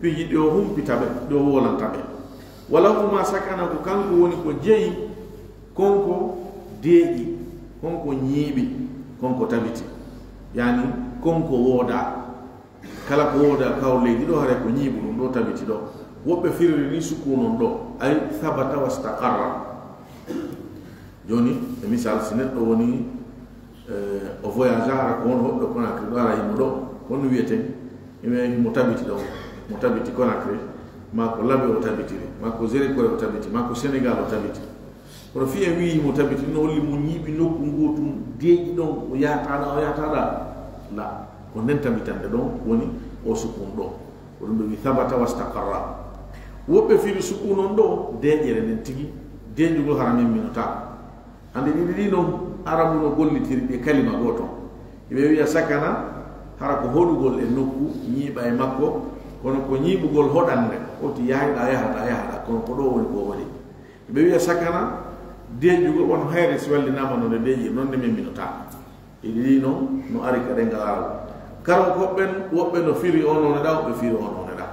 piiji ɗi o humpita ɓe, ɗi o wolanta ɓe. Walahu ma sakana, ko kanko woni ko jeyi, konko deeƴi, konko ñiiɓi, konko tabiti. Yani, konko woodaa. Kala ko woodaa ka hawr leydi ɗo, haray ko ñiiɓu ɗum ɗo tabiti ɗo. Woɓɓe firiri ni sukun on ɗo, ay sabata wastaqarra. Jooni, e misal, si neɗɗo woni, eh, o voyage, hara ko won hoɗɗo Conakry ɗo, hara himo ɗo, kono wiyeten, himo, himo tabiti ɗo, mo tabiti Conakry, maa ko Labe o tabitiri, maa ko Zérikore o tabiti, maa ko Sénégal o tabiti. Kono fii en wii himo tabiti, no holli mo ñiiɓi nokku ngootu, deeƴi ɗon, o yahata ɗa, o yahata ɗa? La, ko nden tabitande ɗon woni o sukun ɗo. Ko ɗum ɓe wii sabata wastaqarra. Woɓɓe firi sukun on ɗo, deeƴere nden tigi, deeƴugol hara memminotaako. Hande ɗiɗi ɗi non, Arabu no gollitiri ɗi e kalima gooto. Hiɓe wiya sakana, hara ko hoɗugol e nokku, ñiiɓa e makko, kono ko ñiiɓugol hoɗannde, oti yahayɗa, yahata, yahata, kono ko ɗo woni ko o waɗi. Ɓe wiya sakana, deeƴugol wano hayre si wallinaama no nde deeƴi, non nde memminotaako. Ɗiɗi ɗi non no ari ka ɗemngal Arabu. Karankoɓe ɓen, woɓɓe no firi on wone ɗa, woɓɓe firi on wone ɗa.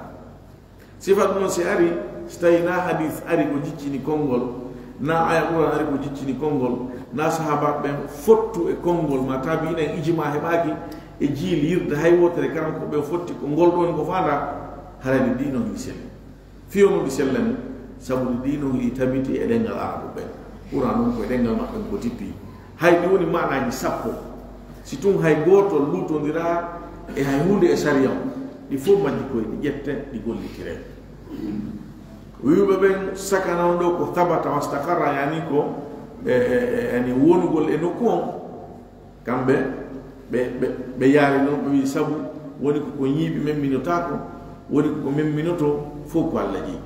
Sifa ɗum non si ari, si tawi na hadis ari ko jiccini konngol, na aya Qur'an ari ko jiccini konngol, na sahaaba ɓen fottu e konngol, ma tabi'ina en ijma heɓaaki e jiili yirde hay wootere, karankoɓe ɓen fotti ko ngol ɗon ko faanda, haray ɗi ɗi non hii selli. Fii no ɗi sellani, sabu ɗi ɗi no ɗi tabiti e ɗemngal Arabu ɓen. Qur'an on ko e ɗemngal maɓɓe ko tippi. Hay ɗi woni maanaaji sappo. Si tun hay gootol luutondiraa e hay huunde e sariya on, ɗi fof majji koy ɗi ƴette, ɗi gollitire. Wi'uɓe ɓen sakana on ɗo ko sabata wastaqarra, yani ko, e, e, e, yani wonugol e nokku on. Kamɓe, ɓe, ɓe, ɓe yaari non, ɓe wi'i, sabu woni ko ko ñiiɓi memminotaako, woni ko ko memminoto fof ko Alla jeyi.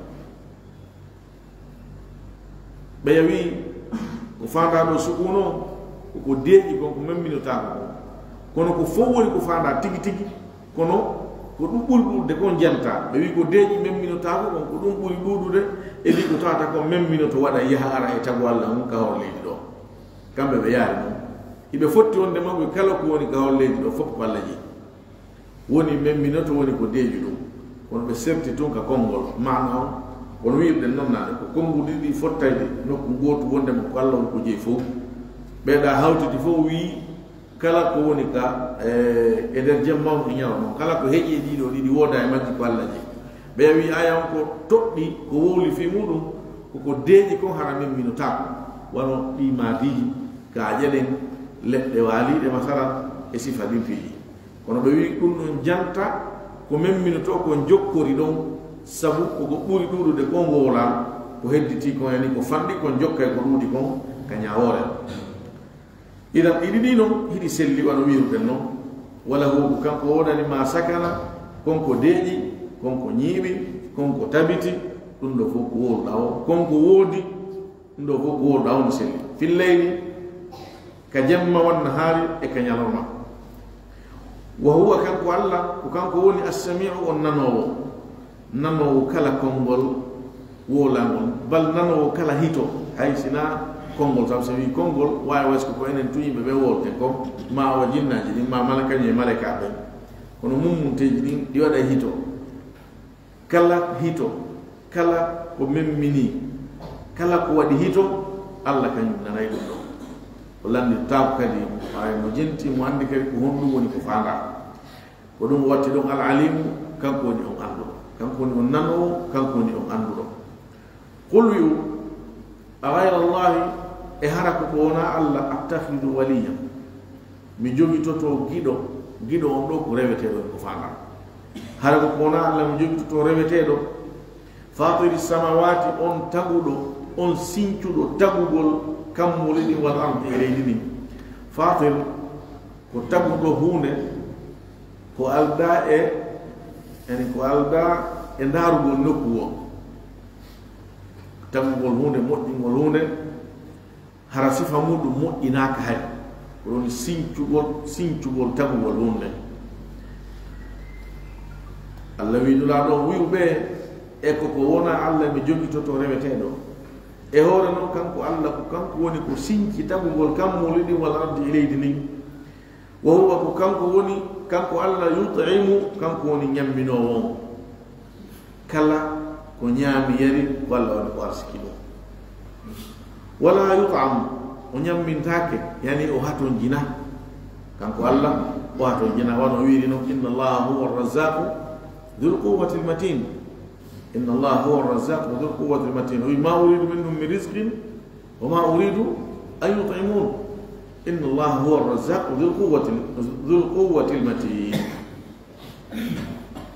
Ɓeya wi'i, ko faandaa ɗo sukun on, ko ko deeƴi kon, ko memminotaako kon. Kono ko fof woni ko faandaa tigi tigi, kono ko ɗum ɓuri ɗuuɗude kon jantaa. Ɓe wi'i ko deeƴi memminotaako kon, ko ɗum ɓuri ɗuuɗude, e ɗi ko tawata kon memminoto waɗa yaha ara e tagu Alla mum ka hoore leydi ɗo. Kamɓe ɓe yaari non. Hiɓe fotti wonde maɓɓe kala ko woni ka hoore leydi ɗo fof ko Alla jeyi. Woni memminoto, woni ko deeƴi ɗum. Kono ɓe serti tun ka konngol, maana on, kono wi'irɗen non naane, ko konnguɗi ɗiɗi fottayɗi nokku gootu wonde mo ko Alla woni ko jeyi fof. Ɓeeɗa hawtiti fof wi'i, kala ko woni ka, e, e nder jemma on e ñalawma on, kala ko heƴi e ɗiɗo ɗiɗi wooda e majji ko Alla jeyi. Ɓe wi'i aya on ko toɗɗi, ko wowli fii muɗum, ko ko deeƴi kon hara memminotaako. Wano ɗi maadiiji, kaaƴe ɗen, leɗɗe waaliiɗe, masala, e sifa ɗin piiji. Kono ɓe wi'i ɗum ɗon janta ko memminotoo ko jokkori ɗon, sabu ko ko ɓuri ɗuuɗude ko ngoola, ko hedditii kon, yani ko fanɗi kon jokkay ko ɗuuɗi kon ka ñaawoore. Idan ɗiɗi ɗi non hiɗi selli, wano wi'uɗen non. Wala hu, ko kanko wonani ma sakana, kon ko deeƴi, kon ko ñiiɓi, kon ko tabiti, ɗum ɗo fof ko wowluɗaa o, kon ko woodi, ɗum ɗo fof ko wowluɗaa o no selli. Fil layli, ka jemma, wan nahaari, e ka ñalorma. Wa huwa, kanko Allah, ko kanko woni as-sami'u, on nanoowo. Nanoowo kala konngol wowlangol, bal nanoowo kala hito, hay sinaa konngol, sabu so wii konngol, waawi wayi so ko enen tun yimɓe ɓe wowleten kon, ma awa jinnaaji ɗin, ma malakaji e malaykaaɓe ɓen. Kono mummunteeji ɗin, ɗi waɗay hito. Kala hito, kala ko memminii, kala ko waɗi hito, Allah kañum nanay ɗum ɗon. O lanndirtaako kadi, ɓaawo mo jenti, mo anndi kadi ko honɗum woni ko faandaa. Ko ɗum watti ɗon Al-Alimu, kanko woni on annduɗo, kanko woni on nanoowo, kanko woni on annduɗo. Qul, wi'u, a ghayra Allahi, e hara ko ko wonaa Allah, attakhidu waliyan, mi jogitoto giɗo, giɗo on ɗo ko reweteeɗo, ko faandaa. Hara ko ko wonaa Allah, mi jogitoto reweteeɗo. Fatiri samawati, on taguɗo, on sincuɗo tagugol kammuuli ɗin, wal ardi, e leydi ndin. Fatir ko taguɗo huunde, ko aldaa e, yani ko aldaa e ndaarugol nokku o. Tagugol huunde, moƴƴingol huunde, hara sifa muɗum moƴƴinaaka hay. Ko ɗum sincugol, sincugol tagugol huunde. Allah wi'i Nulaaɗo on, wi'u ɓe, e ko ko wonaa Allah mi jogitoto reweteeɗo. E hoore non, kanko Allah, ko kanko woni ko sinci tagugol kammuuli ɗin, wal ardi, e leydi ndin. Wa huwa, ko kanko woni, kanko Allah, yut'imu, kanko woni ñamminoowo on. Kala ko ñaami yari, ko Allah woni ko arsiki ɗum. Wala yut'am, o ñammintaake, yani o hatonjina. Kanko Allah, o hatonjina, wano o wi'iri non, inna Allaha huwa ar-razzaqu dhul quwwatil matin. Inna Allaha huwa ar-razzaqu dhul quwwatil matin. O wi'i, ma uridu minhum min rizqin wa ma uridu an yut'imun. Inna Allaha huwa ar-razzaqu dhul quwwatil, dhul quwwatil matin.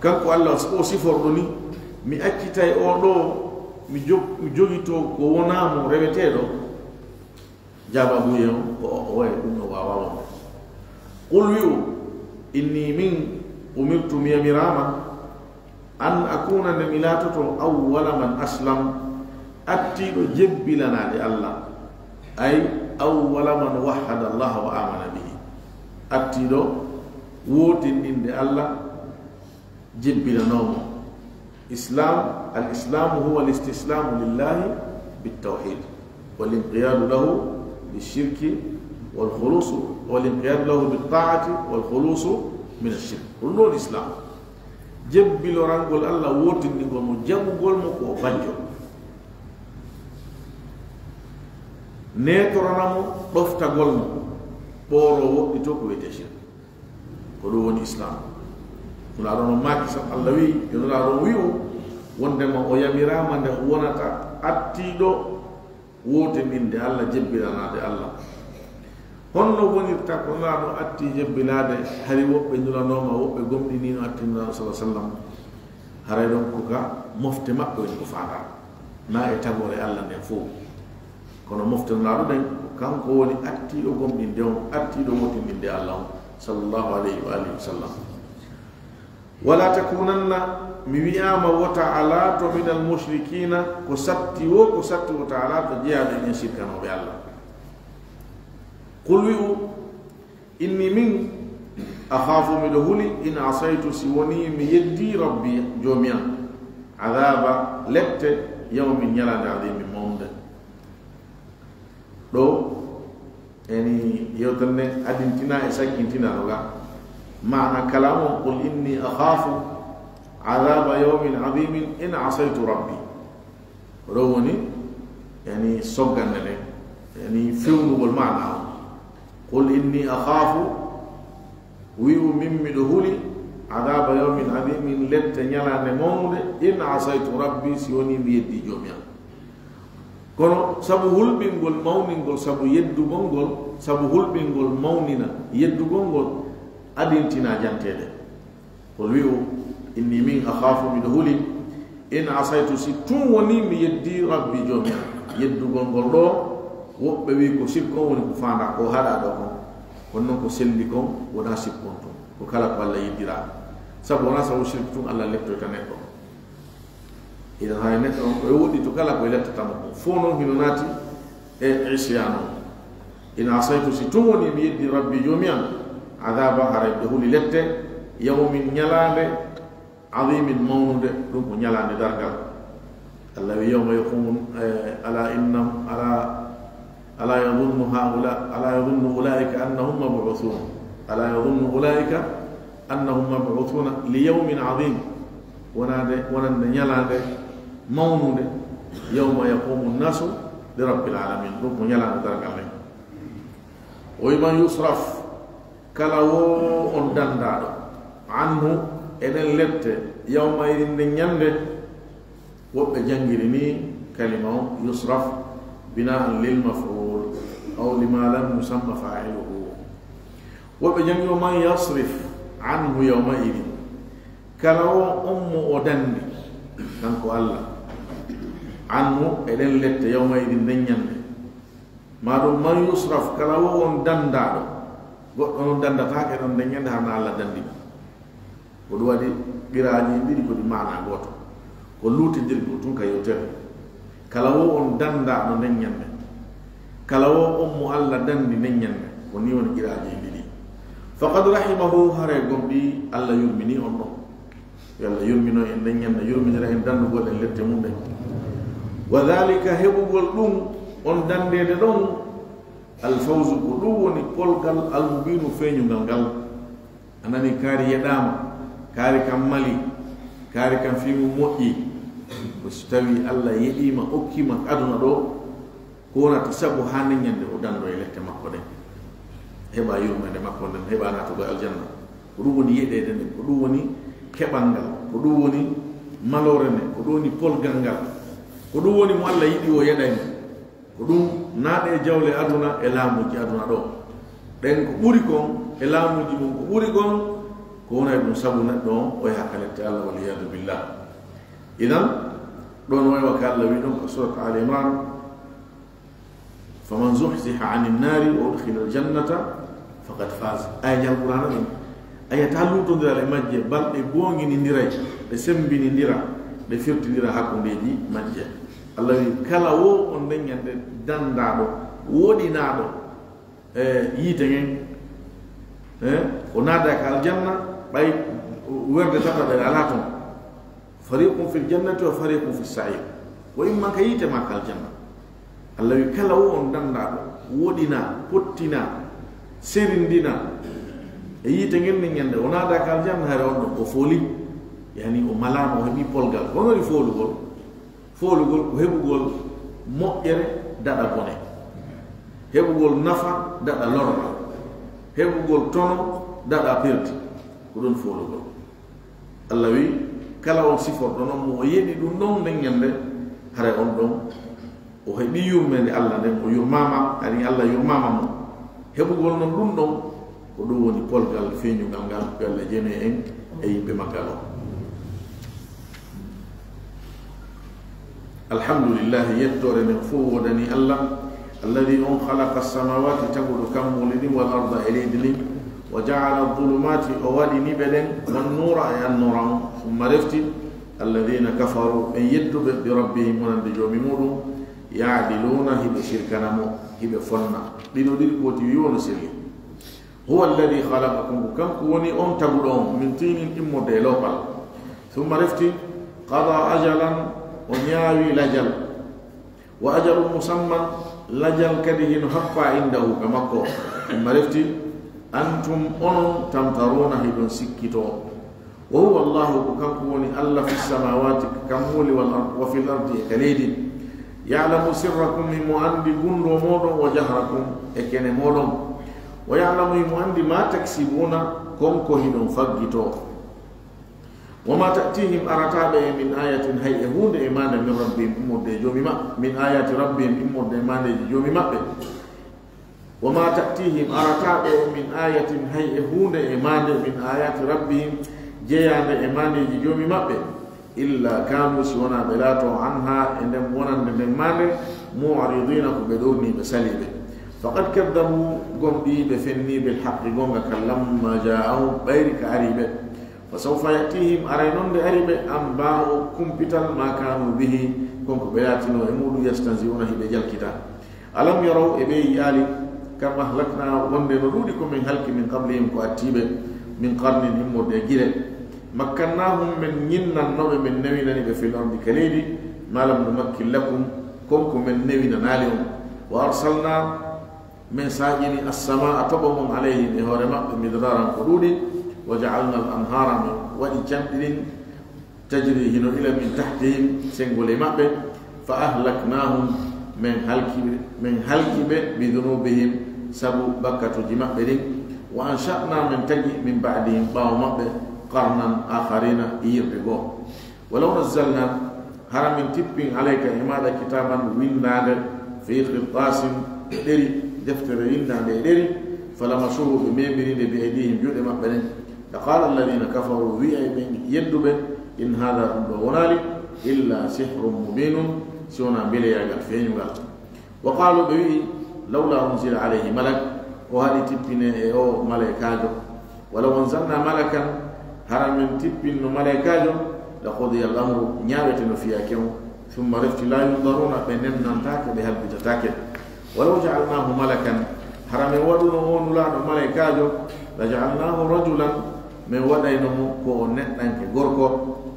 Kanko Allah, o siforɗo ni, mi accitay on ɗo, mi jog-, mi jogito ko wonaa mo reweteeɗo. Jaababuye on ko o, o wayi ɗum no waawaa wonde. Qul, wi'u, inni min umirtu, mi yamiraama, an akuna, nde mi laatoto, awwala man aslam, attiiɗo jebbilanaade Allah, ay awwala man wahhada Allah wa amana bihi, attiiɗo wootindinde Allah, jebbilanoo mo. Islam, al islamu huwa al istislamu lillahi bit tawhid, wal inqiyadu lahu bi shirki, wal khulusu, wal inqiyadu lahu bit ta'ati, wal khulusu min ash shirk. Ko ɗum ɗon Islam. Jebbilorangol Allah, wootindingol mo, jaɓugol mo ko o bajjo. Neetorana mo ɗoftagol mo, ɓooro woɗɗito ko wiyetee shirk. Ko ɗum woni Islam. Nulaaɗo on maaki, sab Allah wi'i, yo Nulaaɗo on wi'u, wondema o yamiraama nde o wonata attiiɗo wootindinde Allah, jebbilanaade Allah. Honno wonirta ko Nulaaɗo atti jebbilaade, hari woɓɓe nulanooma, woɓɓe gomɗiniino atti Nulaaɗo, sallallahu alaihi wasallam? Haray ɗon ko ka mofte maɓɓe woni ko faandaa, na e tagoore Allah nden fow. Kono mofte Nulaaɗo ɗen, ko kanko woni attiiɗo gomɗinde on, attiiɗo wootindinde Allah on, sallallahu alayhi wa alihi wa sallam. Wala takunanna, mi wi'aama wota a laato, minal mushrikiina, ko satti wo, ko satti wota a laato jeyaaɗo e ɓen sirkanooɓe Allah. Qul, wi'u, inni min, akhaafu, miɗo huli, in asaytu, si wonii mi yeddii rabbi, joomi an, adhaaba, lette, yawmin, ñalaande, adhiimin, mawnde. Ɗo, yani, yewtere nden adintinaa e sakkintinaa no ga. Maana kalaamu on, qul inni akhaafu adhaaba yawmin adhiimin in asaytu rabbi. Ko ɗon woni, yani, soggande nden, yani, fewnugol maana on. Qul inni akhaafu, wi'u, min miɗo huli, adhaaba yawmin adhiimin, lette ñalaande mawnde, in asaytu rabbi, si wonii mi yeddii joomi an. Kono sabu hulɓingol mawningol, sabu yeddugol ngol, sabu hulɓingol mawnina yeddugol ngol, adintina janteede. Qul, wi'u, inni min akhafu, miɗo huli, in asaytu, si tun woni mi yeddi Rabbi Joomi am. Yeddugol ngol ɗo, woɓɓe wi'i ko sirku on woni ko faandaa ko haɗaa ɗo kon. Kono non ko selli kon, wonaa sirku on tun. Ko kala ko Alla yeddiraa. Sabu wonaa sabu sirku tun Alla lettoyta neɗɗo. Idan hay neɗɗo on, ko e woɗɗi to kala ko e lettata mo kon. Fof non hino naati e isyan on. In asaytu, si tun woni mi yeddi Rabbi Joomi am, adaba, haray miɗo huli lette, yawmin, ñalaande, azimin, mawnunde, ɗum ko ñalaande darngal. Alla wi, yawma yaqumu, eh, ala inna, ala, ala yadunnu haula, ala yadunnu ulaika annahum mab'uthun. Ala yadunnu ulaika annahum mab'uthuna li yawmin azim. Wonande, wonande ñalaande mawnunde, yawma yaqumu nnasu li rabbil alamin. Ɗum ko ñalaande darngal nden. O wi, man yusraf, kala wo on dandaaɗo, anhu, e ɗen lette, yawma idin, nden ñande, woɓɓe janngiri ni kalima on, yusraf, binaan lil maf'ul, aw lima lam yusamma fa'iluhu. Woɓɓe janngi o, man yasrif anhu yawma idin, kala wo on mo o dandi, kanko Alla, anhu, e ɗen lette, yawma idin, nden ñande. Maa ɗum, man yusraf, kala wo on dandaaɗo, goɗɗo non dandataake ɗon nden ñande hara na Alla dandi mo. Ko ɗum waɗi qiraaji ɗiɗi ko ɗi maana gooto. Ko luutindirgol tun ka yewtere. Kala wo on dandaaɗo nden ñande. Kala wo on mo Alla dandi nden ñande. Ko ni woni qiraaji ɗiɗi. Faqad rahimahu, haray gomɗii Alla yurmini on ɗon. Yo Alla yurmino en nden ñande, yurminira en dandugol en lette mum ɗen. Wa dhalika, heɓugol ɗum, on dandeede ɗon, al fawzu, ko ɗum woni polgal, al mubiinu, feeñungal ngal. A nani, kaari yeɗaama, kaari kan mali, kaari kan fii mum moƴƴi. Ko si tawii Alla yeɗiima, okkiima aduna ɗo, ko wonata sabu haa nden ñande o dando e lette makko ɗen, heɓa yurmeende makko nden, heɓa naatugol aljanna. Ko ɗum woni yeɗeede nden, ko ɗum woni keɓal ngal, ko ɗum woni maloore nden, ko ɗum woni polgal ngal, ko ɗum woni mo Alla yiɗi o yeɗay mo. Ko ɗum naade e jawle aduna e laamuuji aduna ɗo. Ɗen ko ɓuri kon e laamuuji mum, ko ɓuri kon ko wona e ɗum sabu neɗɗo on o yaha ka lette Alla, wal iyadu billah. Idan, ɗon waywa ka Alla wi ɗon ka surat Ali Imran, faman zuhziha anin nari wa udkhila aljannata faqad faz. Aya jal Qur'ana ɗin, ayata luutondiral e majje, bal ɗe goonginindiray, ɗe sembinindira, ɗe firtindira hakkundeeji majje. Alla wi, kala wo on nden ñande dandaaɗo, woɗinaaɗo, e yiite ngen, e o naada ka aljanna, ɓay werde tataɓere alaa ton. Fariqun fil jannati wa fariqun fis sa'ir. Ko imma ka yiite ma ka aljanna. Alla wi, kala wo on dandaaɗo, woɗina, pottina, serindina e yiite ngen nden ñande, o naada ka aljanna, hari on ɗon o fooli, yani o malaama, o heɓi polgal. Ko woni foolugol? Foolugol ko heɓugol moƴƴere daɗa bone, heɓugol nafa daɗa lorra, heɓugol tono daɗa perdi. Ko ɗon foolugol. Alla wi, kala on siforɗo non mo o yeɗi ɗum ɗon nden ñande, haray on ɗon o heɓi yurmeende Alla nden, o yurmaama, hari Alla yurmaama mo. Heɓugol non ɗum ɗon, ko ɗum woni polgal feeñugal ngal, yo Alla jene en e yimɓe maggal on. Alhamdulillahi, yettoore nden fof woodani Alla, alladi on khalaqa samawati, taguɗo kammuuli ɗin, wal arda, e leydi ndin, wa ja'ala dhulumati, o waɗi niɓe ɗen, wan nuura, e annoora on, summa refti, alladina kafaru, ɓen yedduɓe, bi rabbihim, wonande Joomi muɗum, ya'diluuna, hiɓe sirkana mo, hiɓe fonna. Ɗiɗo ɗiɗi ko woti wi wono selli. Huwa alladi khalaqakum, ko kanko woni on taguɗo on, min tinin, immorde e loopal. Summa refti, qada ajalan, o ñaawi lajal. Wa ajalun musamman, lajal kadi hino happa indahu, ka makko. Summa refti, antum, onon, tamtaruuna, hiɗon sikkitoo. Wa huwa Allahu, ko kanko woni Alla, fi samawati, ka kammuuli, wal ard, wa fil ardi, e ka leydi. Ya'lamu sirrakum, himo anndi gunndoo mooɗon, wa jahrakum, e kene mooɗon. Wa ya'lamu, himo anndi, ma taksibuuna, kon ko hiɗon faggitoo. وما تأتيهم, arataa ɓe, من آية, hay e huunde e maande, من ربهم, immorde e Joomi maɓɓe, من آيات ربهم, immorde e maandeeji Joomi maɓɓe. وما تأتيهم, arataa ɓe, من آية, hay e huunde e maande, من آيات ربهم, jeyaande e maandeeji Joomi maɓɓe, إلا كانوا, si wonaa ɓe laatoo, عنها, e nden wonande nden maande, معرضين, ko ɓe ɗoorniiɓe, saliiɓe. فقد كذبوا, gomɗii ɓe fennii, بالحق, goonga kan, لما جاءهم, ɓayri ka arii ɓe. فسوف يأتيهم, aray non nde ari ɓe, أنباء, kumpital, ما كانوا به, kon ko ɓe laatinoo e muuɗum, يستهزئون, hiɓe jalkita. ألم يروا, e ɓe yiyaali, كم أهلكنا, wonde no ɗuuɗi ko min halki, من قبلهم, ko attii ɓe, من قرن, immorde e gile, مكناهم, min ñinnannoo ɓe, min newinani ɓe, في الأرض, ka leydi, ما لم نمكن لكم, kon ko min newinanaali on. وأرسلنا, min saaƴini, السماء, toɓo mon, عليهم, e hoore maɓɓe, مدرارا, ko ɗuuɗi, وجعلنا الأنهار, min waɗi camɗi ɗin, تجري, hino ila, من تحتهم, senngol e maɓɓe, فأهلكناهم, min halki ɓe, min halki ɓe, بذنوبهم, sabu bakkatuuji maɓɓe ɗin, وأنشأنا, min tagi, من بعدهم, ɓaawo maɓɓe, قرنا آخرين, yiirde goo. ولو نزلنا, hara min tippin, عليك, e maaɗa, كتابا, winndaande, في قرطاس, e ɗeri, deftere winndaande e ɗeri, فلمسوه, ɓe memiri nde, بأيديهم, juuɗe maɓɓe ɗen. لقال الذين كفروا, wi'ay ɓen yedduɓe, إن هذا, ɗum ɗoo wonaali, إلا سحر مبين, si wonaa mbeleyaagal feeñungal. وقالوا, ɓe wi'i, لولا أنزل عليه ملك, o haɗi tippinee e o malaykaajo. ولو أنزلنا ملكا, hara min tippinno malaykaajo, لقضي الأمر, ñaawete no fiyaake on, ثم, refti, لا ينظرون, ɓe nennantaake, ɓe halbitataake. ولو جعلناه ملكا, hara min waɗuno o Nulaaɗo malaykaajo, لجعلناه رجلا, min waɗayno mo ko o neɗɗanke gorko,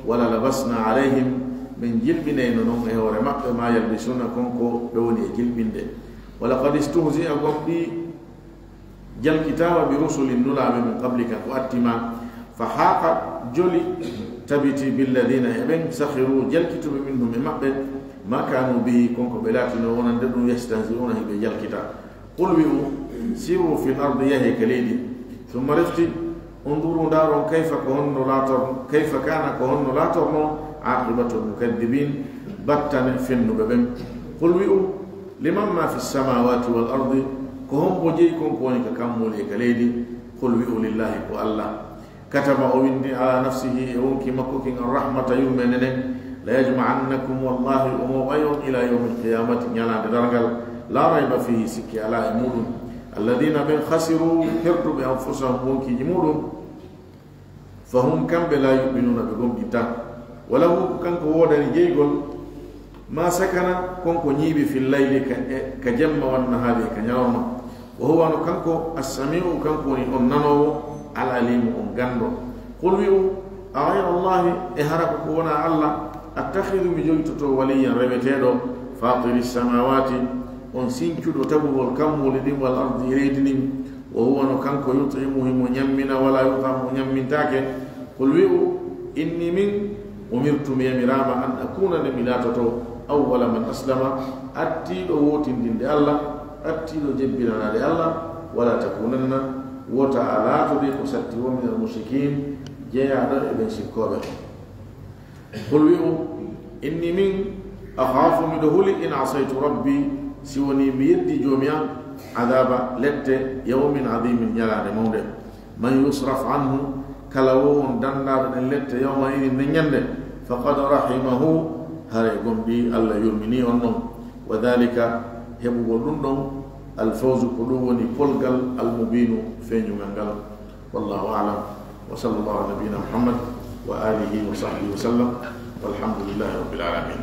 وللبسنا عليهم, min jilɓinayno non e hoore maɓɓe, ما يلبسون, kon ko ɓe woni e jilɓinde. ولقد استهزئ, gomɗii jalkitaama, برسل, nulaaɓe, من قبلك, ko atti maa, فحاق, joli, tabiti, بالذين, e ɓen, سخروا, jalkituɓe, منهم, e maɓɓe, ما كانوا به, kon ko ɓe laatinoo wonande ɗum, يستهزئون, hiɓe jalkita. قل, wi'u, سيروا في الأرض, yahee ka leydi, ثم, refti, انظروا, ndaaron, كيف, ko honno laator-, كيف كان, ko honno laatornoo, عاقبة المكذبين, battane fennuɓe ɓen. قل, wi'u, لمن ما في السماوات والأرض, ko hombo jeyi kon ko woni ka kammuuli e ka leydi? قل, wi'u, لله, ko Alla. كتب, o winndi, على نفسه, e wonki makko kin, الرحمة, yurmeende nden, ليجمعنكم, wallaahi, o mooɓay on, إلى يوم القيامة, ñalaande darngal, لا ريب فيه, sikke alaa e muuɗum. الذين, ɓen, خسروا, perduɓe, أنفسهم, wonkiiji muuɗum, فهم, kamɓe, لا يؤمنون, ɓe gomɗintaa. وله, ko kanko woodani jeygol, ما سكن, kon ko ñiiɓi, في الليل, ka, e, ka jemma, والنهار, e ka ñalorma. وهو, no kanko, السميع, kanko woni on nanoowo, العليم, on ganndo. قل, wi'u, أغير الله, e hara ko ko wonaa Alla, أتخذ, mi jogitotoo, وليا, reweteeɗo, فاطر السماوات, on sincuɗo tabugol kammuuli ɗin, والأرض, e leydi ndin, وهو, no kanko, يطعم, himo ñammina, ولا يطعم, o ñammintaake. قل, wi'u, إني, min, أمرت, mi yamiraama, أن أكون, nde mi laatoto, أول من أسلم, artiiɗo wootindinde Alla, artiiɗo jebbinanaade Alla, ولا تكونن, wota a laatode ko satti woo, من المشركين, jeyaaɗo e ɓen sikkooɓe. قل, wi'u, إني, min, أخاف, miɗo huli, إن عصيت ربي, si wonii mi yeddii Joomi an, عذاب, lette, يوم عظيم, ñalaande mawnde. من يصرف عنه, kala woo on danndaaɗo ɗen lette, يومئذ, nden ñannde, فقد رحمه, haray gomɗii Alla yurminii on non. وذلك, heɓugol ɗum ɗon, الفوز, ko ɗum woni polgal, المبين, feeñungal ngal. والله أعلم، وصلى الله على نبينا محمد وآله وصحبه وسلم، والحمد لله رب العالمين.